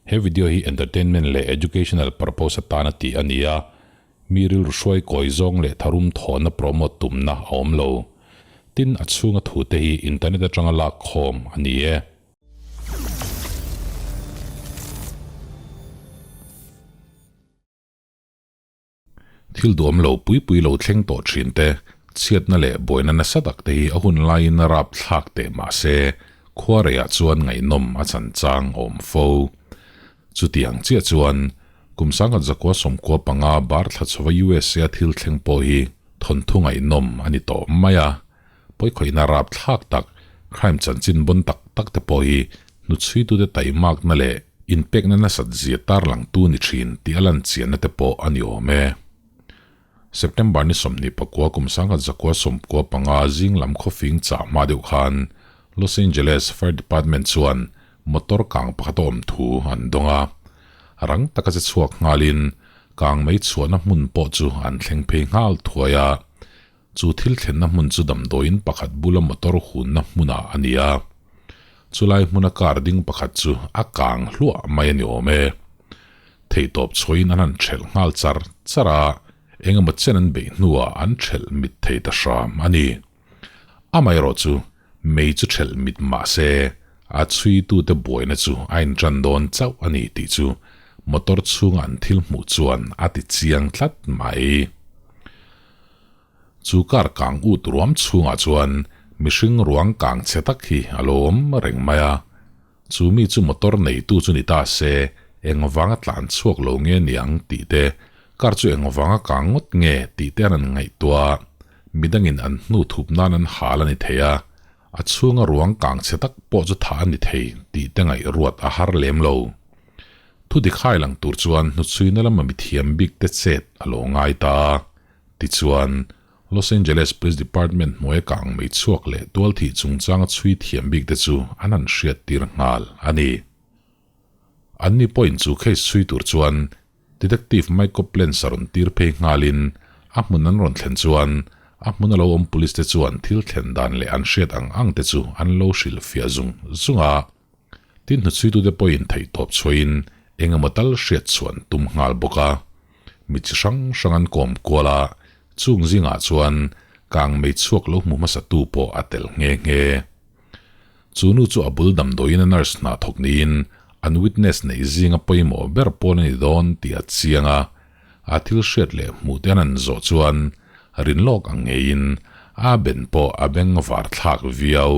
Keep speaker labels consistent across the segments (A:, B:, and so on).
A: He video hi entertainment leh educational purpose atana tih a ni a, mi rilru hruai kawi zawng leh tharum thawhna promote tumna a awm lo. Tin, a chhunga thute hi internet atanga lak khawm a ni e. Thil duam lo pui pui lo thleng tawh thin te, chhiatna leh buaina nasa tak te hi a hun laiin a rap thlak teh mah se, khua reiah chuan ngaihnawm a chan chang a awm fo. Chutiang chiah chuan, kum sangkhat zakua sawmkua panga bar thla chhova USA a thil thleng pawh hi thawnthu ngaihnawm a ni tawh mai a. Pawikhawihna rap thlak tak, crime chanchin bawn tak tak te pawh hi hnuchhuitute taimakna leh inpekna nasat zia tarlangtu ni thin tih a lan chianna te pawh a ni awm e. September ni 24 kum 1945 zing lam khawfing chah hma deuh khan Los Angeles Fire Department chuan motor kang pakhat a awm thu an dawng a. Rang taka che chhuak nghalin kang mei chhuahna hmun pawh chu an thleng phei nghal thuai a. Chu thil thlenna hmun chu damdawiin pakhat bula motor hunna hmunah a ni a. Chulai hmuna car ding pakhat chu a kang hluah mai a ni awm e. Theihtawp chhuahin an han thelh nghal char char a, eng emaw chen an beih hnuah an thelh mit thei ta hram a ni. Amaherawh chu mei chu thelh mit mah se, a chhuitute buaina chu a intan dawn chauh a ni tih chu motor chhunga an thil hmuh chuan a ti chiang tlat mai. Chu kar kang ut ruam chhungah chuan mihring ruang kang chhe tak hi a lo awm reng mai a. Chu mi chu motor neitu chu ni ta se, eng vanga tlan chhuak lo nge niang tih te, kar chu eng vanga kang ngawt nge tih te an han ngaihtuah a, midangin an hnu thup nan an hal a ni thei a, a chhunga ruang kang chhe tak pawh chu thah a ni thei tih te ngaihruat a har lem lo. Thu dik hai lang tur chuan hnuchhuina lama mithiam bik te chet a lo ngai ta a. Tichuan, Los Angeles Police Department hnuaia kang mei chhuak leh tual thih chungchanga chhui thiam bik te chu an han hriat tir nghal a ni. Anni pawhin chu case chhui tur chuan Detective Mike Copeland a rawn tir phei nghalin a hmun an rawn thlen chuan a hmun a lo awm police te chuan thil thlen dan leh an hriat ang ang te chu an lo hrilhfiah zung zung a. Tin hnuchhuitute pawhin theihtawp chhuahin eng emaw tal hriat chhuan tum nghal bawk a. Mi chi hrang hrang an kawm kual a, chung zingah chuan kang mei chhuak lo hmu hmasatu pawh a tel nghe nghe. Chu nu chu a bul damdawiin a nurse hna thawk niin an witness neih zinga pawimawh ber pawl a ni dawn tih a chiang a, a thil hriat leh hmuh te an an zawh chuan rinlawk ang ngeiin a ben pawh a beng var thlak viau.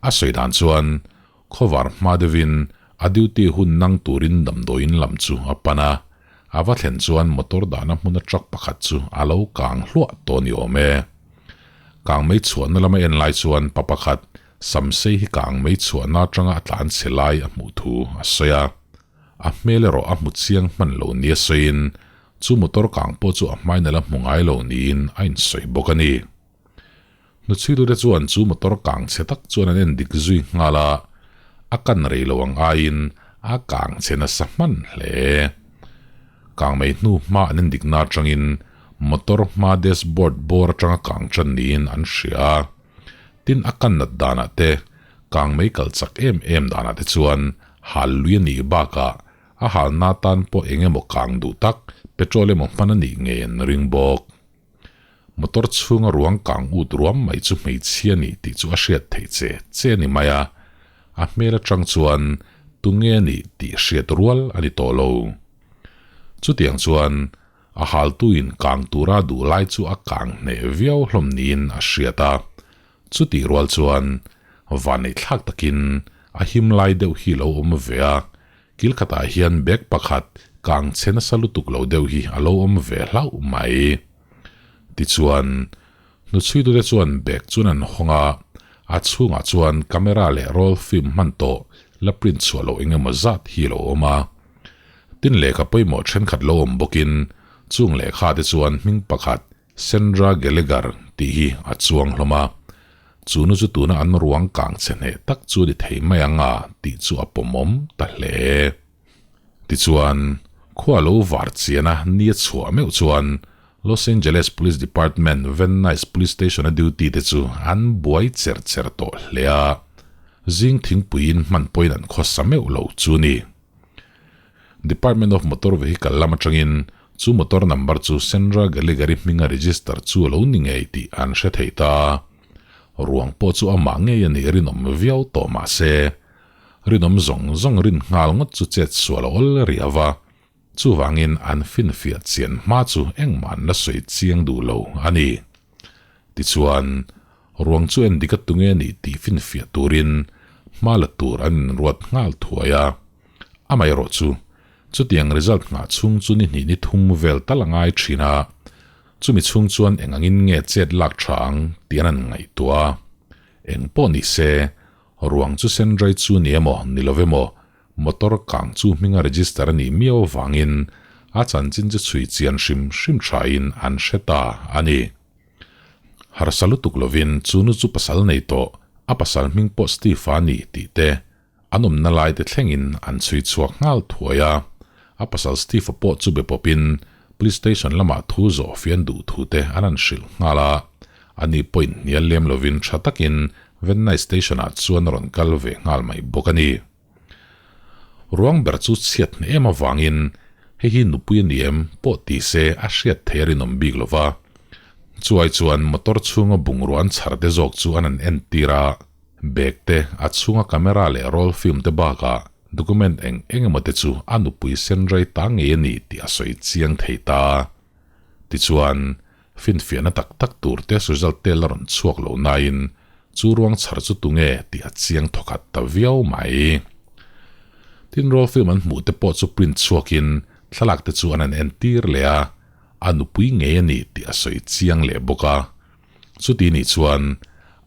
A: A sawi dan chuan khawvar hma deuhin a duty hun nang turin damdawiin lam chu a pan a, a va thlen chuan motor dahna hmuna truck pakhat chu a lo kang hluah tawh ni awm e. Kang mei chhuahna lama en lai chuan pa pakhat Samsei hi kang mei chhuahna atanga a tlan chhe lai a hmuh thu a sawi a. A hmel erawh a hmu chiang hman lo nia sawiin chu motor kang pawh chu a hmain a la hmu ngai lo niin a insawi bawk a ni. Hnuchhuitute chuan chu motor kang chhe tak chuan an en dik zui nghal a, a kan rei lo ang aiin a kang chhe nasa hman hle. Kang mai hnu hma an en dikna atangin motor hma dashboard bawr atanga kang tan niin an hria a. Tin a kan nat danah te, kang mai kal chak em em danah te chuan hal lui a nih bakah a halna tan pawh eng emaw kang duh tak petrol emaw hman a nih ngei an ring bawk. Motor chhunga ruang kang ut ruam mai chu hmeichhia ni tih chu a hriat theih che che a ni mai a, a hmel atang chuan tunge a nih tih hriat rual a ni tawh lo. Chutiang chuan a haltuin kang tura duh lai chu a kang hneh viau hlawm niin a hriat a, chutih rual chuan vanneih thlak takin a him lai deuh hi lo awm ve a, Kil khatah hian bag pakhat kang chhe nasa lutuk lo deuh hi a lo awm ve hlauh mai. Tichuan, hnuchhuitute chuan bag chuan an hawng a, a chhungah chuan camera leh roll film hman tawh la print chhuah loh eng emaw zat hi a lo awm a. Tin lehkha pawimawh thenkhat lo awm bawkin chung lehkha te chuan hming pakhat Sandra Gallagher tih hi a chuang hlawm a, chu nu chu tuna an ruang kang chhe hneh tak chu a ni thei mai ang a tih chu a pawmawm ta hle. Tichuan, khua lo var chian a ni a chhuah meuh chuan Los Angeles Police Department Van Nuys Police Station a duty te chu an buai cher cher tawh hle a, zing thingpuiin hman pawhin an khawsa meuh lo chu ni. Department of Motor Vehicle lam atangin chu motor number chu Sandra Gallagher-i hminga register chu a lo ni ngei tih an hre thei ta. Ruang pawh chu amah ngei a nih rinawm viau tawh mah se, rinawm zawng zawng rin nghal ngawt chu chet sual a awl riau a, chuvangin an finfiah chian hma chu engmah an la sawi chiang duh lo a ni. Tichuan, ruang chu endik a tunge a nih tih finfiah turin hma la tur an inruat nghal thuai a. Amaherawh chu, chutiang result nghah chhung chu ni hnih ni thum vel tal a ngai thin a, chumi chhung chuan eng angin nge chet lak tha ang tih an han ngaihtuah a. Eng pawh ni se, ruang chu Sendrai chu ni emaw ni lo emaw, motor kang chu hminga register a nih miau avangin a chanchin chu chhui chian hrim hrim thain an hre ta a ni. Harsa lutuk lovin chu nu chu pasal nei tawh, a pasal hming pawh Steve-a a ni tih te, An awmna lai te thlengin an chhui chhuak nghal thuai a, a pasal Steve-a pawh chu be pawpin Police Station lamah thu zawh fian duh thu te an han hrilh nghal a, ani pawhin hnial lem lovin tha takin Vennai Station-ah chuan a rawn kal ve nghal mai bawk a ni. Ruang ber chu chhiat hneh em avangin hei hi nupui a ni em pawh ti se a hriat thei a rinawm bik lo va, chuai chuan motor chhunga bungrua an chhar te zawk chu an han entir a, Bag te, a chhunga camera leh roll film te bakah document eng eng emaw te chu a nupui sen rei ta ngei a ni tih a sawi chiang thei ta. Tichuan, finfiahna tak tak tur test result te la rawn chhuak lo nain chu ruang chhar chu tunge tih a chiang thawkhat ta viau mai. Tin, roll film an hmuh te pawh chu print chhuakin thlalak te chu an han entir leh a, a nupui ngei a ni tih a sawi chiang leh bawk a. Chuti nih chuan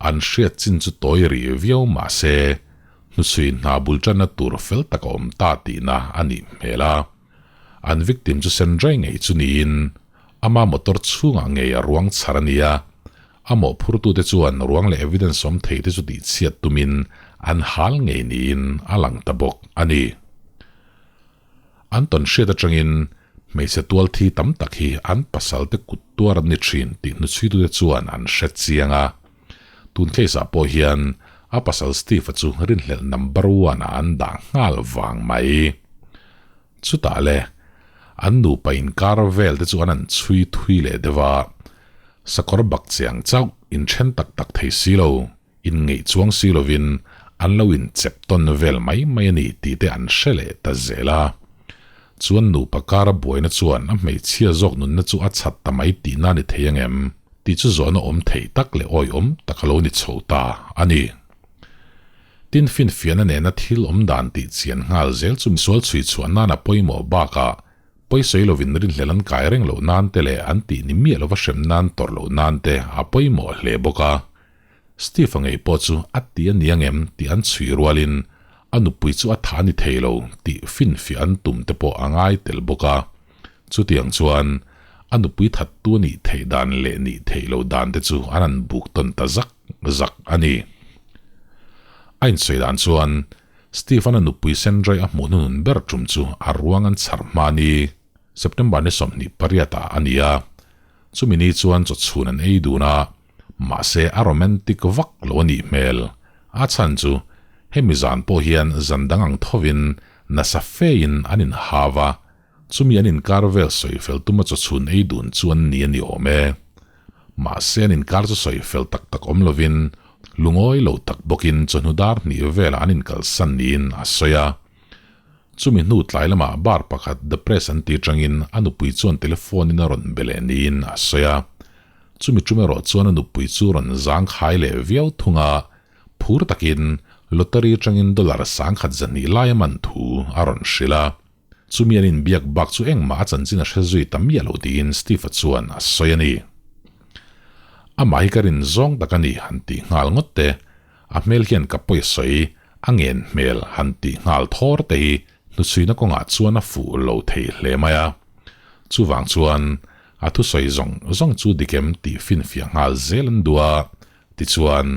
A: an hriat chin chu tawi rih viau mah se, hnuchhui hna bul tanna tur fel tak a awm ta tihna a nih hmel a. An victim chu Sendrai ngei chu niin ama motor chhungah ngei a ruang chhar a ni a, a mawhphurtute chuan ruang leh evidence awm thei te chu tihchhiat tumin an hal ngei niin a lang ta bawk a ni. An tawn hriat atangin hmeichhe tual thi tam tak hi an pasal te kut tuar an ni thin tih hnuchhuitute chuan an hre chiang a. Tun case ah pawh hian a pasal Steve-a chu rinhlelh number one ah an dah nghal vang mai. Chutah le, an nupa inkar vel te chu an han chhui thui leh deuh a, sakawr bak chiang chauh inthen tak tak thei si lo. Inngeih chuang si lovin an lo inchep tawn vel mai mai a ni tih te an hre leh ta zel a. Chuan nupa kara buaina chuan a hmeichhia zawk nunna chu a chhat ta mai tihna ni thei ang em tih chu zawhna awm thei tak leh awihawm tak a lo ni chho ta a ni. Tin finfiahna nena thil awm dan tih chian nghal zel chu misual chhui chhuah nana pawimawh bakah Pawisawi lovin rinhlelh an kai reng loh nan te leh an tih ni miah lova hrem nan tawrh loh nan te a pawimawh hle bawk a. Steve-a ngei pawh chu a ti a ni ang em tih an chhui rualin a nupui chu a tha ni thei lo tih finfiah an tum te pawh a ngai tel bawk a. Chutiang chuan a nupui thattu a nih theih dan leh nih theih loh dan te chu an han buk tawn ta zak zak a ni. A insawi dan chuan Steve-a'n a nupui Sandra-i a hmuh hnunun ber tum chu a ruang an chhar hma ni, September ni 28 ah a ni a. Chumi ni chuan chawchhun an ei dun a, mahse a romantic vak lo a nih hmel. A chhan chu hemi zan pawh hian zan dang ang thovin nasa fein an inhau a, chumi an inkar vel sawi fel tuma chawchhun ei dun chu an ni a ni awm e. Mahse an inkar chu sawi fel tak tak awm lovin lungawi lo tak bawkin chawhnu dar hnih velah an inkalsan niin a sawi a. Chumi hnu tlai lamah bar pakhat The Press an ti atangin a nupui chuan telephone in a rawn be leh niin a sawi a. Chumi tum erawh chuan a nupui chu rawn zangkhai leh viau thung a, phur takin lottery atangin dollar 1200 lai a man thu a rawn hrilh a. Chumi an inbiak bak chu engmah a chanchin a hre zui ta miah lo tiin Steve-a chuan a sawi a ni. Amah hi ka rin zawng tak a ni han tih nghal ngawt te, a hmel hian ka pawi sawi a ngen hmel han tih nghal thawr te hi hnuchhuina kawngah chuan a fuh lo thei hle mai a. Chuvang chuan a thusawi zawng zawng chu dik em tih finfiah nghal zel an duh a, tichuan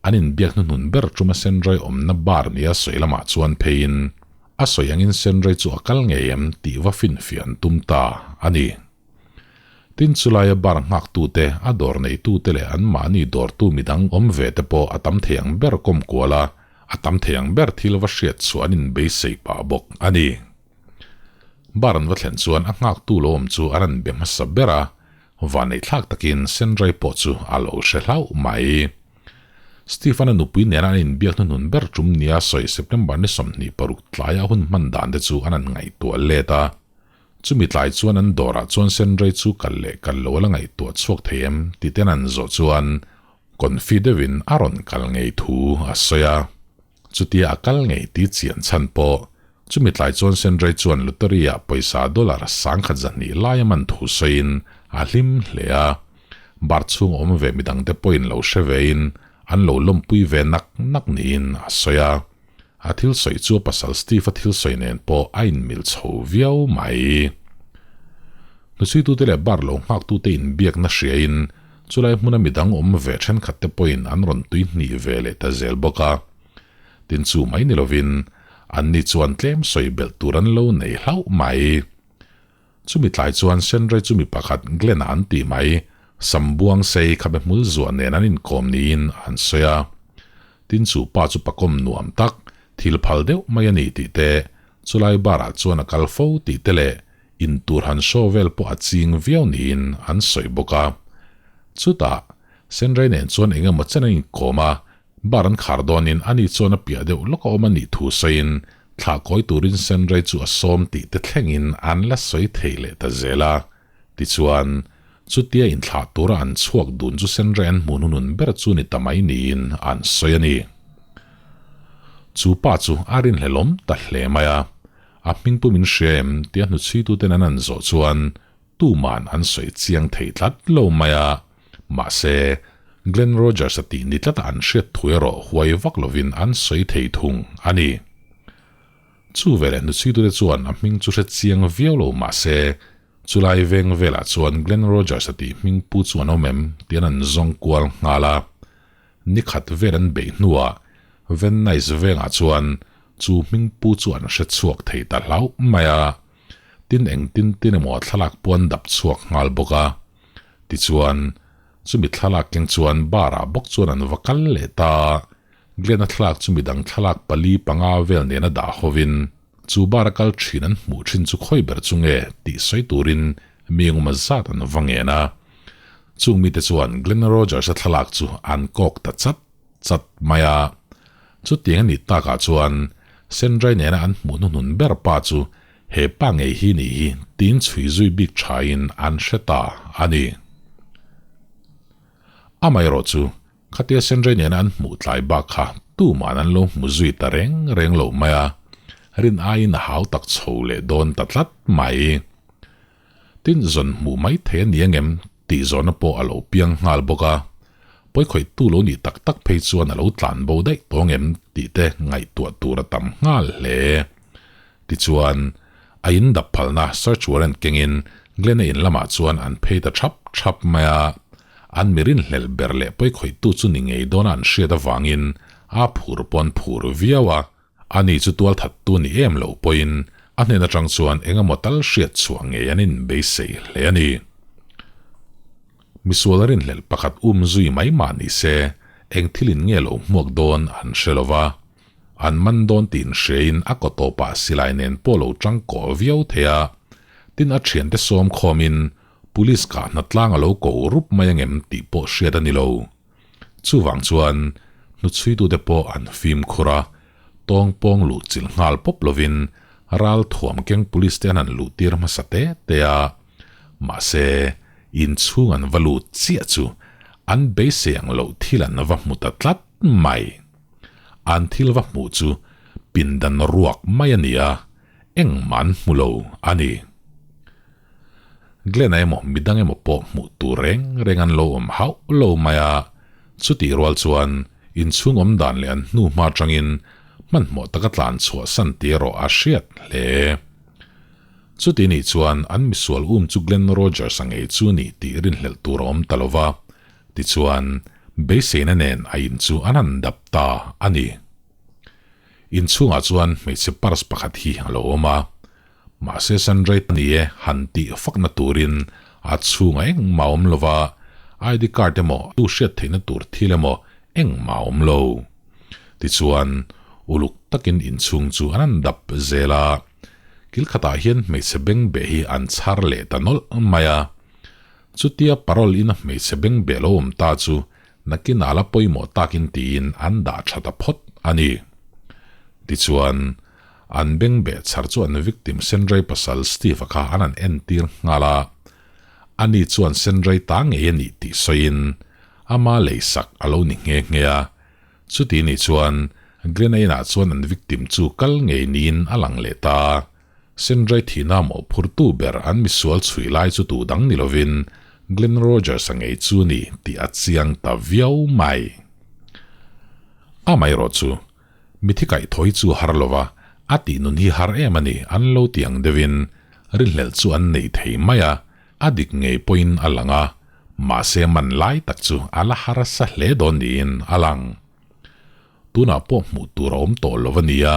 A: An inbiak hnuhnun ber tuma Senrai awmna bar nia sawi lamah chuan pheiin a sawi angin Senrai chu a kal ngei em tih va finfiah an tum ta a ni. Tin chulaia bar nghaktute, a dawr neitute leh anmahni dawrtu midang awm ve te pawh a tam thei ang ber kawm kual a, a tam thei ang ber thil va hriat chhuah an inbeisei pah bawk a ni. Bar an va thlen chuan a nghaktu lo awm chu an an be hmasa ber a, vaneihthlak takin Sandra-i pawh chu a lo hre hlauh mai. Stephen-a nupui nena an inbiak hnuhnun ber tum nia sawi September ni 26 tlaia hun hman dan te chu an an ngaihtuah let a. Chumi tlai chuan an dawrah chuan Sandra-i chu kal leh kal lo a la ngaihtuah chhuak thei em tih ten an zawh chuan confi deuhin a rawn kal ngei thu a sawi a. Chutia a kal ngei ti chian chhan pawh chumi tlai chuan Sandra-i chuan lottery-ah pawisa dollar 1200 lai a man thu sawiin a hlim hle a. Bar chhung awm ve midangte pawhin lo hre vein an lo lawmpui ve nak nak niin a sawi a. A thil sawi chu a pasal Steve-a thil sawi nen pawh a inmil chho viau mai. Hnuchhuitute leh bar lo nghaktute inbiakna hriain chulai hmuna midang awm ve thenkhatte pawhin an rawn tui hnih ve leh ta zel bawk a. Tin chu mai ni lovin anni chuan tlem sawi belh tur an lo nei hlauh mai. Chumi tlai chuan Sandra chu mi pakhat Glenn-a an tih mai, Sambuang sei khabe hmul zuah nen an inkawm niin an sawi a. Tin chu pa chu pakawm nuam tak, thil phal deuh mai a ni tih te, chulai bar-ah chuan a kal fo tih te leh intur han show vel pawh a ching viau niin an sawi bawk a. Chutah, Sandra nen chuan eng emaw chen an inkawm a, Bar an khar dawnin ani chuan a piah deuh lawk a awm a nih thu sawiin thlah kawi turin Sandra chu a sawm tih te thlengin an la sawi thei leh ta zel a. Tichuan, chutia inthlah tura an chhuak dun chu Sandra an hmuh hnunun ber chu ni ta mai niin an sawi a ni. Chu pa chu a rinhlelawm ta hle mai a, a hming pum in hria em tia hnuchhuituten an an zawh chuan tuman an sawi chiang thei tlat lo mai a. Mahse, Glenn Rogers-a tih ni tlata an hriat thu erawh huai vak lovin an sawi thei thung a ni. Chu veleh hnuchhuitute chuan a hming chu hre chiang viau lo mahse, chulai veng velah chuan Glenn Rogers-a tih hming pu chu an awm em tian an zawng kual nghal a. Ni khat vel an beih hnuah Van Nuys vengah chuan chu hming pu chu an hre chhuak thei ta hlauh mai a. Tin engtin tin emaw thlalak pawh an dap chhuak nghal bawk a. Tichuan, chumi thlalak keng chuan bar-ah bawk chuan an va kal leh ta. Glenn-a thlalak chu midang thlalak pali panga vel nena dah hovin, chu bar-a kal thin an hmuh thin chu khawi ber chu nge tih sawi turin mi engemaw zat an va ngen a. Chung mite chuan Glenn Rogers-a thlalak chu an kawk ta chat chat mai a. Chutiang a nih takah chuan Sandra-i nena an hmuh hnuhnun ber pa chu He pa ngei hi nih hi tin chhui zui bik thain an hre ta a ni. Amaherawh chu, khatia Sandra nena an hmuh tlai bak kha tuman an lo hmu zui ta reng reng lo mai a, rin aiin a hau tak chho leh dawn ta tlat mai. Tin, zawn hmuh mai thei a ni angem tih zawhna pawh a lo piang nghal bawk a, pawikhawihtu lo nih tak tak phei chuan a lo tlan bo daih tawh angem tih te ngaihtuah tur a tam nghal hle. Tichuan, a in dap phalna search warrant kengin Glenn-a in lamah chuan an phei ta thap thap mai a, an mi rinhlelh ber leh pawikhawihtu chu ni ngei dawna an hriat avangin a phur pawh an phur viau a, ani chu tualthattu ni em lo pawhin a hnen atang chuan eng emaw tal hriat chhuah ngei an inbeisei hle a ni. Misual rinhlelh pakhat um zui mai mah ni se, eng thilin nge lo hmuak dawn an hre lo va. An man dawn tih inhriain a kaw tawpah silai nen pawh lo tangkaw viau thei a, tin a thiante sawm khawmin Police kah hnatlang a lo ko rup mai angem tih pawh hriat a ni lo. Chuvang chuan hnuchhuitute pawh an fimkhur a, tawng pawng luh chilh nghal pawp lovin ral thuam keng Police te an han luh tir hmasa te te a, mahse inchhung an va lut chiah chu an beisei ang loh thil an va hmu ta tlat mai. An thil va hmuh chu pindan ruak mai a ni a, engmah an hmu lo a ni. Glenn-a emaw midang emaw pawh hmuh tur reng reng an lo awm hauh lo mai a, chutih rual chuan inchhung awm dan leh an hnu hma atangin hmanhmawh taka tlan chhuah san tih erawh a hriat hle. Chuti nih chuan an misual um chu Glenn Rogers-a ngei chu ni tih rinhlelh tur a awm ta lo va, Tichuan, beiseina nen a in chu an han dap ta a ni. Inchhungah chuan hmeichhe purse pakhat hi a lo awm a, mahse Sandra ni e han tih fakna turin a chhungah engmah a awm lo va, ID card emaw tu hriat theihna tur thil emaw engmah a awm lo. Tichuan, uluk takin inchhung chu an han dap zel a. Kil khatah hian hmeichhe bengbeh hi an chhar leh ta nawlh mai a. Chutia parole ina hmeichhe bengbeh lo awm ta chu nakinah la pawimawh takin tiin an dah tha ta phawt a ni. Tichuan, an bengbeh chhar chu an victim Sendrai pasal Steve-a kha an han entir nghal a. Ani chuan Sendrai ta ngei a nih tih sawiin ama leisak a lo ni nghe nghe a. Chuti nih chuan Glenna inah chuan an victim chu kal ngei niin a lang leh ta. Sendrai thihna mawhphurtu ber an misual chhui lai chu tu dang ni lovin Glenn Rogers-a ngei chu ni tih a chiang ta viau mai. Amaherawh chu, mithi kaihthawih chu har lova a tih nun hi har em a ni an lo ti ang deuhin rinhlelh chu an nei thei mai a, A dik ngei pawhin a lang a, mahse man lai tak chu a la harsa hle dawn niin a lang. Tunah pawh hmuh tur a awm tawh lo a nia,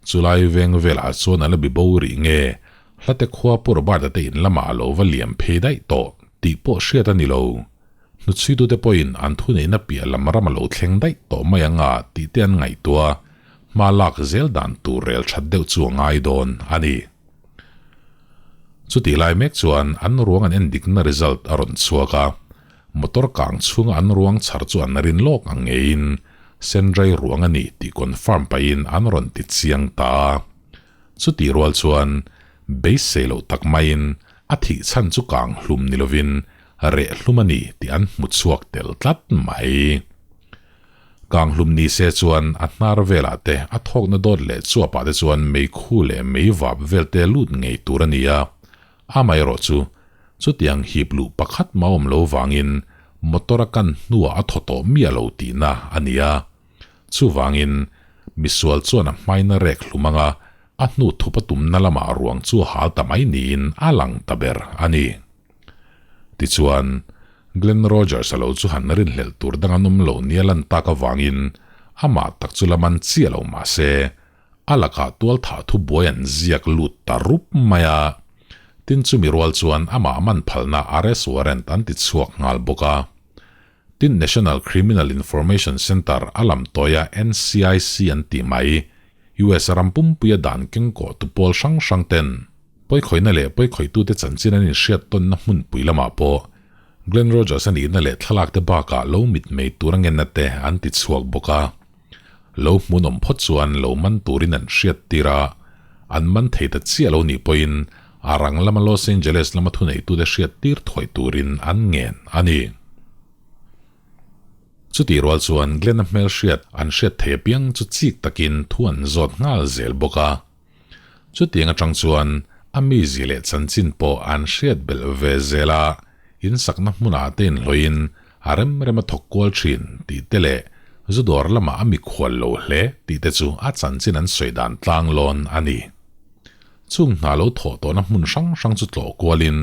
A: chulai veng velah chuan a la bi bo rih nge, hlate khua Pu Robert-a te in lamah a lo va liam phei daih tawh tih pawh hriat a ni lo. Hnuchhuitute pawhin an thuneihna piah lam ram a lo thleng daih tawh mai ang a tih te an ngaihtuah a, hma lak zel dan tur rel that deuh chu a ngai dawn a ni. Chutih lai mek chuan an ruang an endikna result a rawn chhuak a, motor kang chhunga an ruang chhar chu an rin lawk ang ngeiin Sendrai ruang a ni tih confirm pahin an rawn ti chiang ta a. Chutih rual chuan beisei loh tak maiin a thih chhan chu kang hlum ni lovin reh hlum a ni tih an hmu chhuak tel tlat mai. Kanghlum ni se chuan a hnar velah te a thawkna dawt leh chuapah te chuan meikhu leh meivap vel te lut ngei tur a ni a, amaherawh chu chutiang hip luh pakhat mah awm lo vangin motor a kan hnuah a thaw tawh miah lo tihna a ni a. Chuvangin misual chuan a hmaina rek hlum anga a hnu thup a tumna lamah ruang chu a hal ta mai niin a lang ta ber a ni. Tichuan, Glenn Rogers a lo chu han rinhlelh tur dang an awm lo nia lan tak avangin amah tak chu la man chiah lo mah se, a lakah tualthah thu buai an ziak lut ta rup mai a. Tin chumi rual chuan amah man phalna arrest warrant an ti chhuak nghal bawk a. Tin National Criminal Information Center a lam tawia NCIC an tih mai, US ram pumpuia dan kengkawh tu pawl hrang hrang ten, Pawikhawihna leh pawikhawitute chanchin an inhriat tawnna hmunpui lamah pawh Glenn Rogers a nihna leh thlalakte bakah lo mitmei tur a ngenna te an ti chhuak bawk a. Lo hmunawm phawt chuan lo man turin an hriat tir a, an man thei ta chiah lo nih pawhin a rang lama Los Angeles lama thuneitute hriat tir thuai turin an ngen a ni. Chutih rual chuan Glenn-a hmelhriat an hriat thei apiang chu chik takin thu an zawt nghal zel bawk a. Chutiang atang chuan a mizi leh chanchin pawh an hriat belh ve zel a, in sakna hmunah te inhlawhin a rem rem a thawk kual thin tih te leh zu dawr lamah a mikhual lo hle tih te chu a chanchin an sawi dan tlang lawn a ni. Chung hna lo thawh tawhna hmun hrang hrang chu tlawh kualin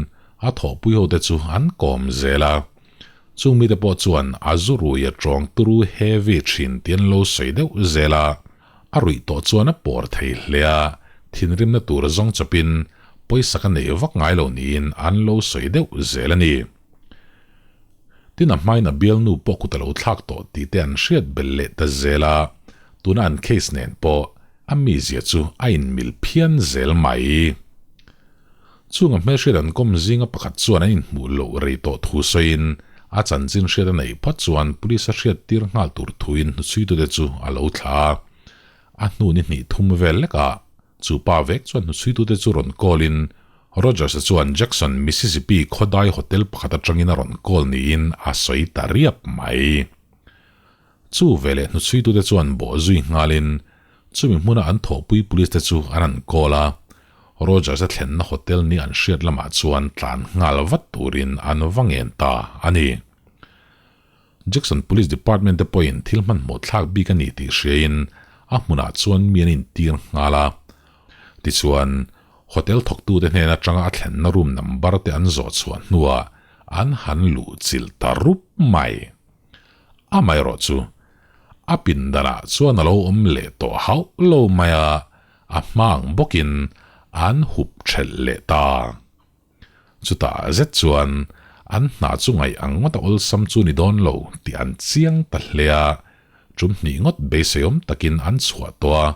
A: a thawhpui ho te chu an kawm zel a. Chung mite pawh chuan a zu rui a tawng turu heavy thin tih an lo sawi deuh zel a. A ruih tawh chuan a pawr thei hle a, thinrimna tur zawng chawpin pawisa ka neih vak ngai lo niin an lo sawi deuh zel a ni. Tin a hmain a bialnu pawh kut a lo thlak tawh tih te an hriat belh leh ta zel a, tuna an case nen pawh a mizia chu a inmil phian zel mai. Chung a hmelhriat an kawm zinga pakhat chuan an inhmuh loh rei tawh thu sawiin a chanchin hriat a neih phawt chuan police a hriat tir nghal tur thuin hnuchhuitute chu a lo thla a. A hnu ni hnih thum vel lekah chu pa vek chuan hnuchhuitute chu rawn call in Rogers-a chuan Jackson, Mississippi khawdai hotel pakhat atangin a rawn call niin a sawi ta riap mai. Chu veleh hnuchhuitute chuan bawh zui nghalin chumi hmuna an thawhpui police te chu an han call a, Rogers-a thlenna hotel ni an hriat lamah chuan tlan nghal vat turin an va ngen ta a ni. Jackson Police Department te pawhin thil hmanhmawh thlak bik a ni tih hriain a hmunah chuan mi an intir nghal a. Tichuan, hotel thawktute hnen atanga a thlenna room number te an zawh chhuah hnuah an han luh chilh ta rup mai. Amaherawh chu, a pindanah chuan a lo awm leh tawh hauh lo mai a, a hma ang bawkin an hup thelh leh ta. Chutah zet chuan an hna chu ngaih ang ngawt a awlsam chu ni dawn lo tih an chiang ta hle a, tum hnih ngawt beiseiawm takin an chhuah tawh a.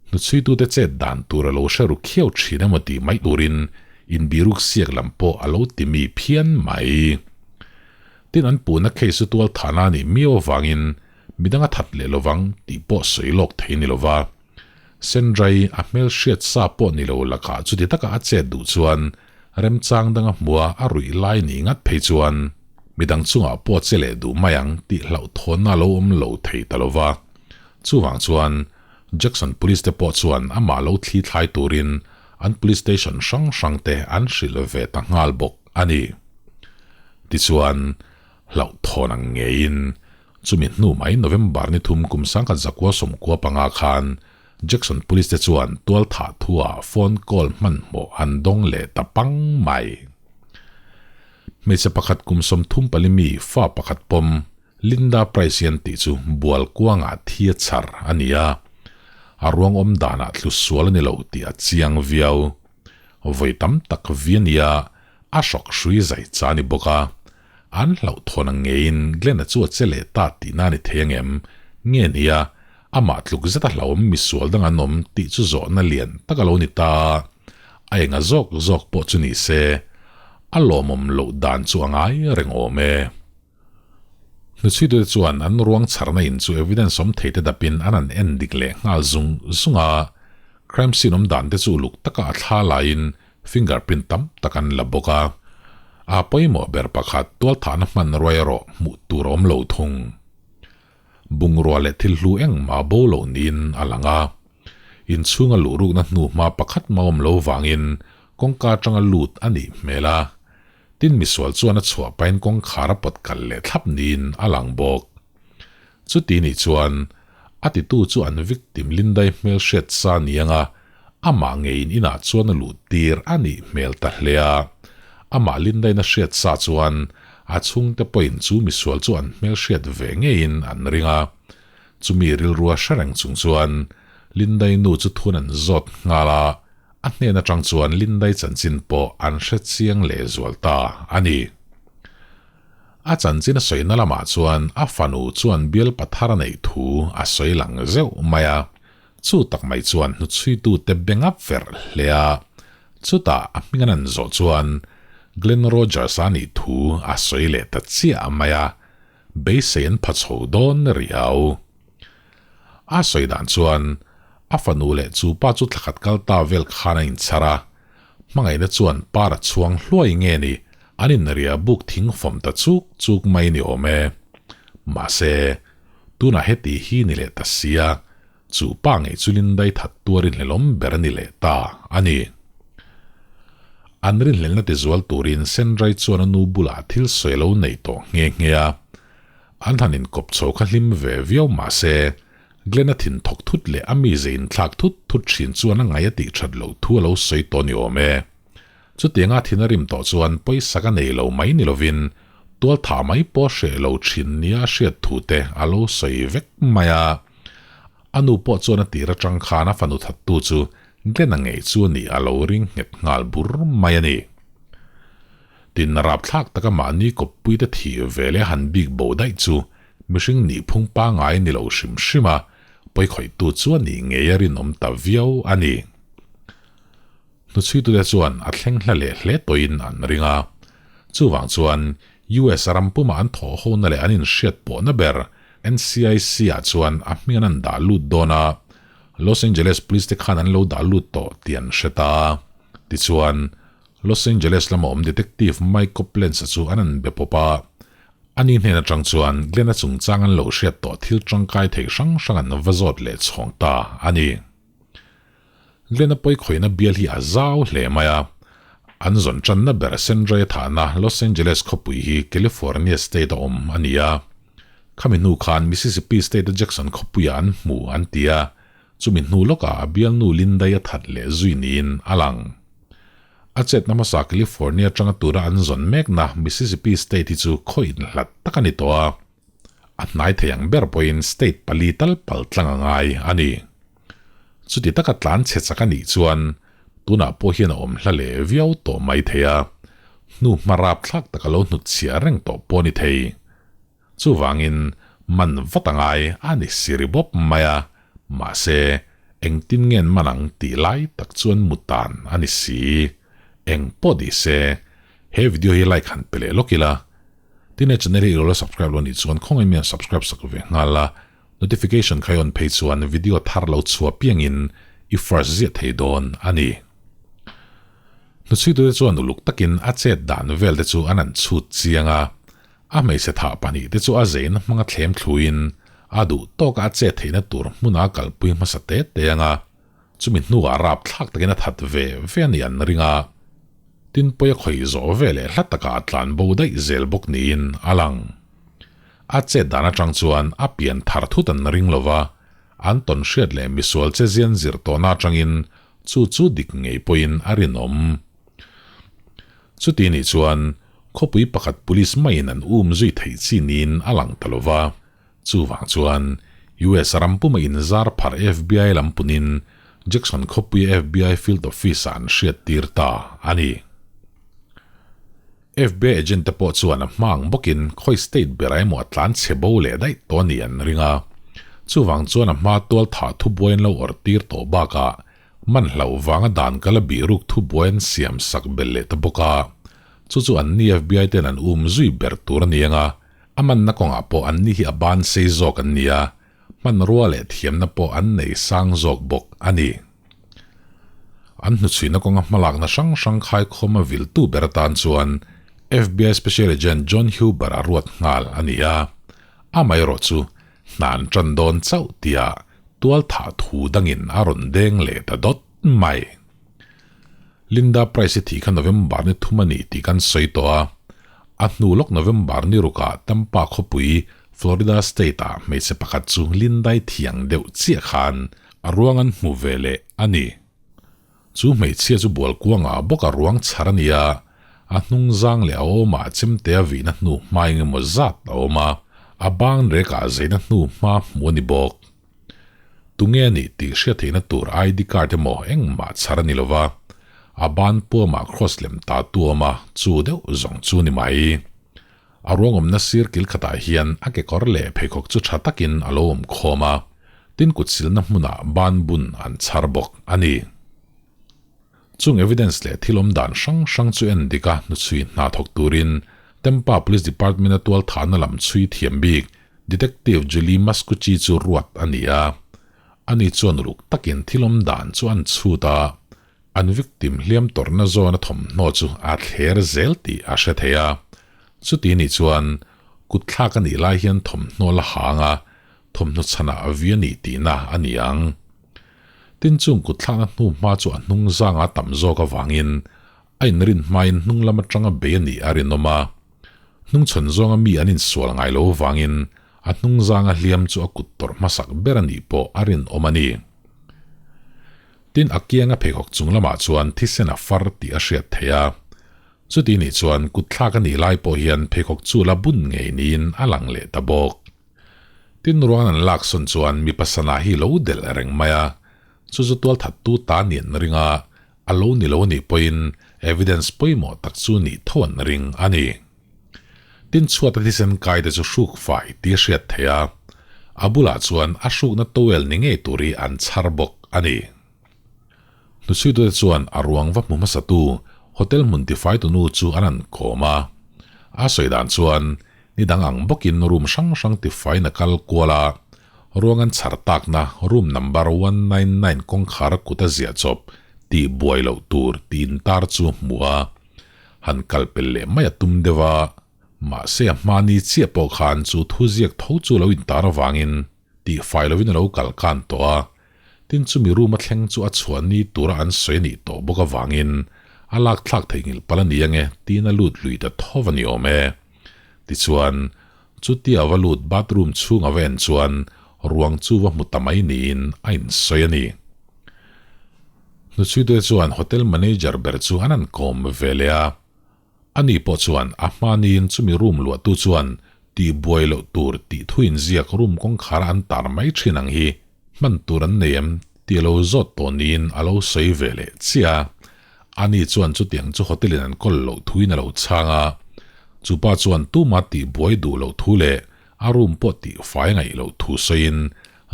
A: Hnuchhuitute chet dan tur a lo hre ru khiau thin emaw tih mai turin inbiruk siak lam pawh a lo ti mi phian mai. Tin an puhna case chu tual thahna a nih miau avangin midang a that leh lovang tih pawh sawi lawk thei ni lova. Sendrai a hmel hriat sa pawh ni lo lakah chuti taka a chet duh chuan remchang danga hmua a ruih lai nih ngat phei chuan midang chungah pawh che leh duh mai ang tih hlauhthawnna a lo awm lo thei ta lova. Chuvang chuan Jackson Police te pawh chuan amah lo thli thlai turin an Police Station hrang hrang te an hrilh ve ta nghal bawk a ni. Tichuan, hlauhthawn ang ngeiin chumi hnu mai November ni thum kum sangkhat zakua sawmkua panga khan Jackson Police te chuan tualthah thua phone call hmanhmawh an dawng leh ta pang mai. Hmeichhe pakhat kum 34 mi fa pakhat pawm Linda Price hian tih chu bual kuangah thi a chhar a ni a, a ruang awm danah tlu sual a ni lo tih a chiang viau. Vawi tam tak vi a nia, a hrawk hrui zai cha a ni bawk a. An hlauhthawn ang ngeiin Glenn-a chu a che leh ta tihna a ni thei ang em? Nge nia, amah tluk zeta hlauhawm misual dang an awm tih chu zawhna lian tak a lo ni ta. A enga zawk zawk pawh chu ni se, a lawmawm loh dan chu a ngai reng awm e. Hnuchhuitute chuan an ruang chharna in chu evidence awm theite dapin an han en dik leh nghal zung zung a, crime scene awm dan te chu uluk taka a thla laiin fingerprint tam tak an la bawk a. A pawimawh ber pakhat tualthahna hmanrua erawh hmuh tur a awm lo thung. Bungrua leh thil hlu engmah bo lo niin a lang a. Inchhunga luh rukna hnu hma pakhat mah awm lo vangin kawngka atanga lut a nih hmel a. Tin misual chuan a chhuah pahin kawngkhar a pawt kal leh thlap niin a lang bawk. Chuti nih chuan a titu chu an victim Lindai hmel hriat sa ni anga amah ngeiin inah chuan a luh tir a nih hmel ta hle a. Amah Lindaina hriat sa chuan a chhungte pawhin chu misual chu an hmel hriat ve ngeiin an ring a. Chumi rilrua hre reng chung chuan Lindai nu chu thun an zawt nghal a. A hnen atang chuan Lindai chanchin pawh an hre chiang leh zual ta a ni. A chanchin a sawina lamah chuan a fanu chuan bial pathar a neih thu a sawi lang zeuh mai a, chu tak mai chuan hnuchhuitute beng a verh hle a, chutah a hming an an zawh chuan Glenn Rogers a nih thu a sawi leh ta chiah mai a, beisei an pha chho dawn riau. A sawi dan chuan a fanu leh chu pa chu thlakhat kal ta vel khan a inchhar a, hmangaihna chuan par a chhuang hluai nge ni an inria buk thing fawm ta chuk chuk mai ni awm e. Mahse, tunah heti hi ni leh ta sia, chu pa ngei chu Lindai that tuar inhlelawm ber a ni leh ta a ni. An rinhlelna tizual turin Sendrai chuan a nu bulah thil sawi a lo nei tawh nghe nghe a, An han inkawp chho kha hlim ve viau mah se, Glenn-a thin thawk thut leh a mize inthlak thut thut thin chuan a ngaih a tih that loh thu a lo sawi tawh ni awm e. Chutianga thin a rim tawh chuan pawisa ka nei lo mai ni lovin tual thah mai pawh hreh lo thin nia a hriat thu te a lo sawi vek mai a. A nu pawh chuan a tir atang khan a fanu thattu chu Glenn-a ngei chu a nih a lo ring nghet nghal bur mai a ni. Tin, rapthlak taka mahni kawppuite thih ve leh han bik bo daih chu mihring nihphung pangngai ni lo hrim hrim a, pawikhawihtu chu a nih ngei a rinawm ta viau a ni. Hnuchhuitute chuan a thleng hla leh hle tawhin an ring a. Chuvang chuan US ram puma an thawh hona leh an inhriat pawhna ber NCIC-ah chuan a hming an an dah lut dawn a, Los Angeles Police te khan an lo dah lut tawh tih an hre ta. Tichuan, Los Angeles lama awm Detective Mike Coplens-a chu an an be pawp a. Ani hnen atang chuan Glenn-a chungchang an lo hriat tawh thil tangkai thei hrang hrang an va zawt leh chhawng ta a ni. Glenn-a pawikhawihna bial hi a zau hle mai a. An zawn tanna ber Sendray-a thahna Los Angeles khawpui hi California state a awm a ni a. Khami hnu khan Mississippi state-a Jackson khawpuiah an hmu an ti a, Chumi hnu lawkah a bialnu Lindai a that leh zui niin a lang. A chetna hmasa California atanga tura an zawn mekna Mississippi state hi chu khaw inhlat tak a ni tawh a, a hnai thei ang ber pawhin state pali tal pal tlang a ngai a ni. Chuti taka tlan chhe chak a nih chuan tunah pawh hian a awm hla leh viau tawh mai thei a, hnu hma rapthlak taka lo hnutchhiah reng tawh pawh a ni thei. Chuvangin man vat a ngai a ni siri bawp mai a, mahse Engtin nge an man ang tih lai tak chuan mutan a ni si. Eng pawh ni se, he video hi like han pe leh lawk ila. Tin he channel hi i lo la subscribe lo nih chuan khawngaih mian subscribe sak ve nghal a, notification kha i on phei chuan video thar lo chhuah piangin i first ziah thei dawn a ni. Hnuchhuitute chuan uluk takin a chet dan vel te chu an han chhut chiang a, A hmeichhe thah pahnihte chu a zeina hmanga thlem thluin a duh tawka a chet theihna tur hmuna a kalpui hmasa te te anga chumi hnuah rapthlak takin a that ve ve a nih an ring a. Tin pawi a khawih zawh ve leh hla takah a tlan bo daih zel bawk niin a lang. A chet dan atang chuan a pian thar thut an ring lova, an tawn hriat leh misual che zian zir tawhna atangin chu chu dik ngei pawhin a rinawm. Chuti nih chuan khawpui pakhat police maiin an um zui theih chi niin a lang ta lo va. Chuvang chuan US ram puma inzar phar FBI lam punin Jackson khawpuia FBI field office-ah an hriattir ta a ni. FBI agent te pawh chuan a hma ang bawkin khawi state berah emaw a tlan chhe bo leh daih tawh a nih an ring a. Chuvang chuan a hma tual thah thubuai an lo awrhtir tawh bakah Man hlauh vanga dan kal a bihruk thubuai an siam sak belh leh ta bawk a, chu chu anni FBI ten an um zui ber tur a ni ang a, a manna kawngah pawh anni hi a ban sei zawk an ni a, hmanrua leh thiamna pawh an nei sang zawk bawk a ni. An hnuchhuina kawnga hmalakna hrang hrang khaikhawma viltu ber atan chuan FBI Special Agent John Huber a ruat nghal a ni a, amaherawh chu hna an tan dawn chauh tia Tual thah thu dangin a rawn deng leh ta dawt mai. Linda Price-i thih kha November ni thum a ni tih kan sawi tawh a. A hnu lawk November ni rukah Tampa khawpui Florida State-ah hmeichhe pakhat chu Lindai thiang deuh chiah khan a ruang an hmu ve leh a ni. Chu hmeichhia chu bual kuangah bawk a ruang chhar a ni a, a hnung zang leh a awmah chemte a vihna hnu hma eng emaw zat a awm a, a bang rekah zeina hnu hma hmu a ni bawk. Tunge a nih tih hriat theihna tur ID card emaw engmah chhar a ni lova, a ban puamah cross lem ta tu a awm a, chu deuh zawng chu ni mai. A ruangawmna sir kil khatah hian a kekawr leh pheikhawk chu tha takin a lo awm khawm a, tin kut silna hmunah ban bun an chhar bawk a ni. Chung evidence leh thil awm dan hrang hrang chu en dik a hnuchhui hna thawk turin Tampa Police Department-a tualthahna lam chhui thiam bik Detective Julie Mascucci chu ruat a ni a. Ani chuan uluk takin thil awm dan chu an chhut a, An victim hliam tawrhna zawna thawmhnaw chu a thler zel tih a hre thei a. Chuti nih chuan kut thlak a nih lai hian thawmhnaw la hang a, thawmhnaw chhanah a vi a nih tihna a ni ang. Tin chung kut thlakna hnu hma chu a hnung zanga tam zawk avangin a inrin hmain hnung lam atanga bei a nih a rinawm a. Hnungchhawn zawnga mi an insual ngai lo avangin a hnung zanga hliam chu a kut tawrh hmasak ber a nih pawh a rinawm a ni. Tin a kianga pheikhawk chung lamah chuan thisen a far tih a hriat theih a. Chuti nih chuan kut thlak a nih lai pawh hian pheikhawk chu la bun ngei niin a lang leh ta bawk. Tin ruang an lak sawn chuan mipa sana hi lo delh reng mai a, chu chu tualthattu ta nih an ring a, a lo ni lo nih pawhin evidence pawimawh tak chu nih tho an ring a ni. Tin chhuata thisen kai te chu hruk fai tih a hriat theih a, a bulah chuan a hrukna towel ni ngei tur hi an chhar bawk a ni. Hnuchhuitute chuan a ruang va hmu hmasatu hotel hmun tifaitu nu chu an han kawm a, a sawi dan chuan ni dang ang bawkin room hrang hrang tifaiin a kal kual a, ruang an chhar takna room number 199 kawngkhar kut a ziah chawp tih buai loh tur tih intar chu hmu a. Han kal pel leh mai a tum deuh a, mahse a hmani chiah pawh khan chu thu ziak tho chu lo intar avangin tih fai lovin a lo kal kan tawh a, tin chumi room a thleng chu a chhuah ni tura an sawi a nih tawh bawk avangin a lak thlak theihnghilh palh a ni ange tiin a lut lui ta tho a ni awm e. Tichuan, chutia va lut bathroom chhung a va en chuan ruang chu va hmu ta mai niin a insawi a ni. Hnuchhuitute chuan hotel manager ber chu an han kawm ve leh a, ani pawh chuan a hmaniin chumi room luahtu chuan tihbuai loh tur tih thu inziak room kawngkhara an tar mai thin ang hi hman tur an nei em tih a lo zawt tawh niin a lo sawi ve leh chiah a. Ani chuan chutiang chu hotel in an kawl loh thuin a lo chhang a, chupa chuan tuma tihbuai duh loh thu leh a room pawh tihfai ngaih loh thu sawiin.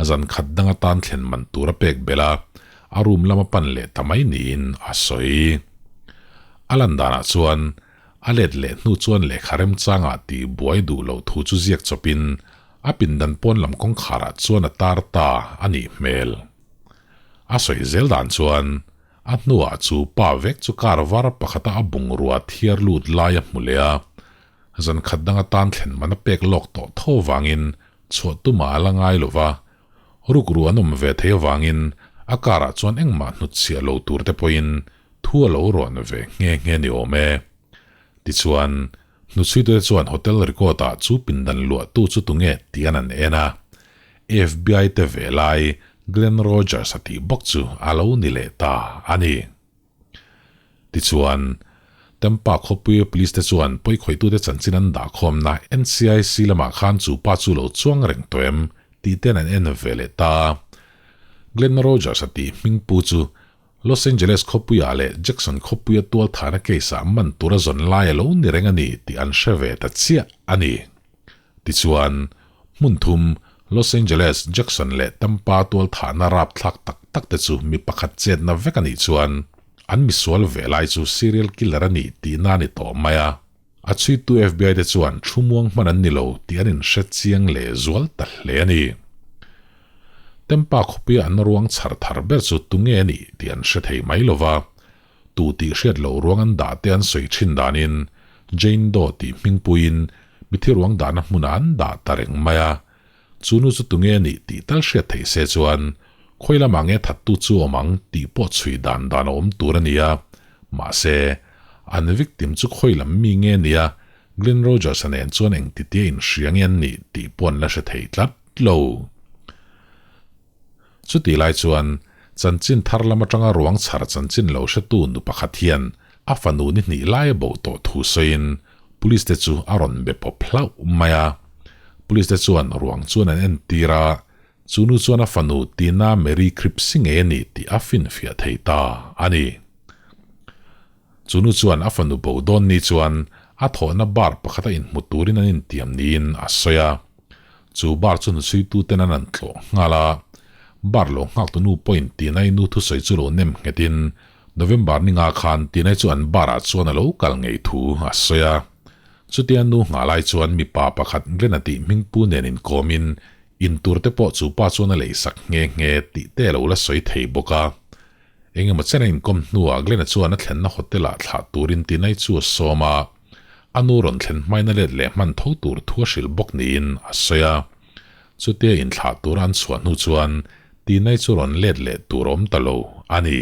A: Zan khat dang atan thlen man tur a pek belh a, a room lama pan leh ta mai niin a sawi. A lan danah chuan a let leh hnu chuan lehkha remchangah tih buai duh loh thu chu ziak chawpin a pindan pawn lam kawngkharah chuan a tar ta a nih hmel. A sawi zel dan chuan a hnuah chu pa vek chu car var pakhata a bungrua thiar lut lai a hmu leh a, zan khat dang atan thlen man a pek lawk tawh tho vangin Chhuah tumah a la ngai lo va, rukru an awm ve thei avangin a karah chuan engmah hnutchhiah lo tur te pawhin thu a lo rawn ve nghe nghe ni awm e. Tichuan, hnuchhuitute chuan hotel record-ah chu pindan luahtu chu tunge tih an an en a, FBI te ve lai Glenn Rogers a tih bawk chu a lo ni leh ta a ni. Tichuan, Tampa khawpuia police te chuan pawikhawitute chanchin an dahkhawmna NCIC lamah khan chu pa chu lo chuang reng tawh em tih ten an en ve leh ta. Glenn Rogers a tih hming pu chu Los Angeles khawpuiah leh Jackson khawpuia tualthahna case-ah man tura zawn lai a lo ni reng a ni tih an hre ve ta chiah a ni. Tichuan, hmun thum, Los Angeles, Jackson leh Tampa tualthahna rapthlak tak tak te chu mi pakhat chetna vek a nih chuan an misual ve lai chu serial killer a nih tihna a ni tawh mai a. A chhuitu FBI te chuan thu muang hman an ni lo tih an inhre chiang leh zual ta hle a ni. Tampa khawpuia an ruang chhar thar ber chu tunge a nih tih an hre thei mai lo va. Tu tih hriat loh ruang an dah te an sawi thin danin Jane Doe tih hmingpuiin mithi ruang dahna hmunah an dah ta reng mai a. Chu nu chu tunge a nih tih tal hriat theih se chuan khawi lamah nge thattu chu awm ang tih pawh chhui dan dan a awm tur a ni a. Mahse, an victim chu khawi lam mi nge nia Glenn Rogers-a nen chuan engtitia inhria nge an nih tih pawh an la hre thei tlat lo. Chutih lai chuan chanchin thar lam atanga ruang chhar chanchin lo hretu nu pakhat hian a fanu ni hnih lai a bo tawh thu sawiin police te chu a rawn be pawp hlauh mai a. Police te chuan ruang chuan an entir a, chu nu chuan a fanu Tina Marie Cripps ngei a ni tih a finfiah thei ta a ni. Chu nu chuan a fanu bo dawn ni chuan a thawhna bar pakhata inhmu turin an intiam niin a sawi a. Chu bar chu hnuchhuituten an an tlawh nghal a, bar lo nghaktu nu pawhin Tinai nu thusawi chu lo nem nghetin November ni nga khan Tinai chu an bar ah chuan a lo kal ngei thu a sawi a. Chutia nu nghah lai chuan mipa pakhat Glenn-a tih hmingpu nen inkawmin intur te pawh chu pa chuan a leisak nghe nghe tih te a lo la sawi thei bawk a. Engemaw chen a inkawm hnuah Glenn-a chuan a thlenna hotel-ah thlah turin Tinai chu a sawm a, a nu rawn thlen hmain a let leh hman tho tur thu a hrilh bawk niin a sawi a. Chutia inthlah tura an chhuah hnu chuan Tinai chu rawn let leh tur a awm ta lo a ni.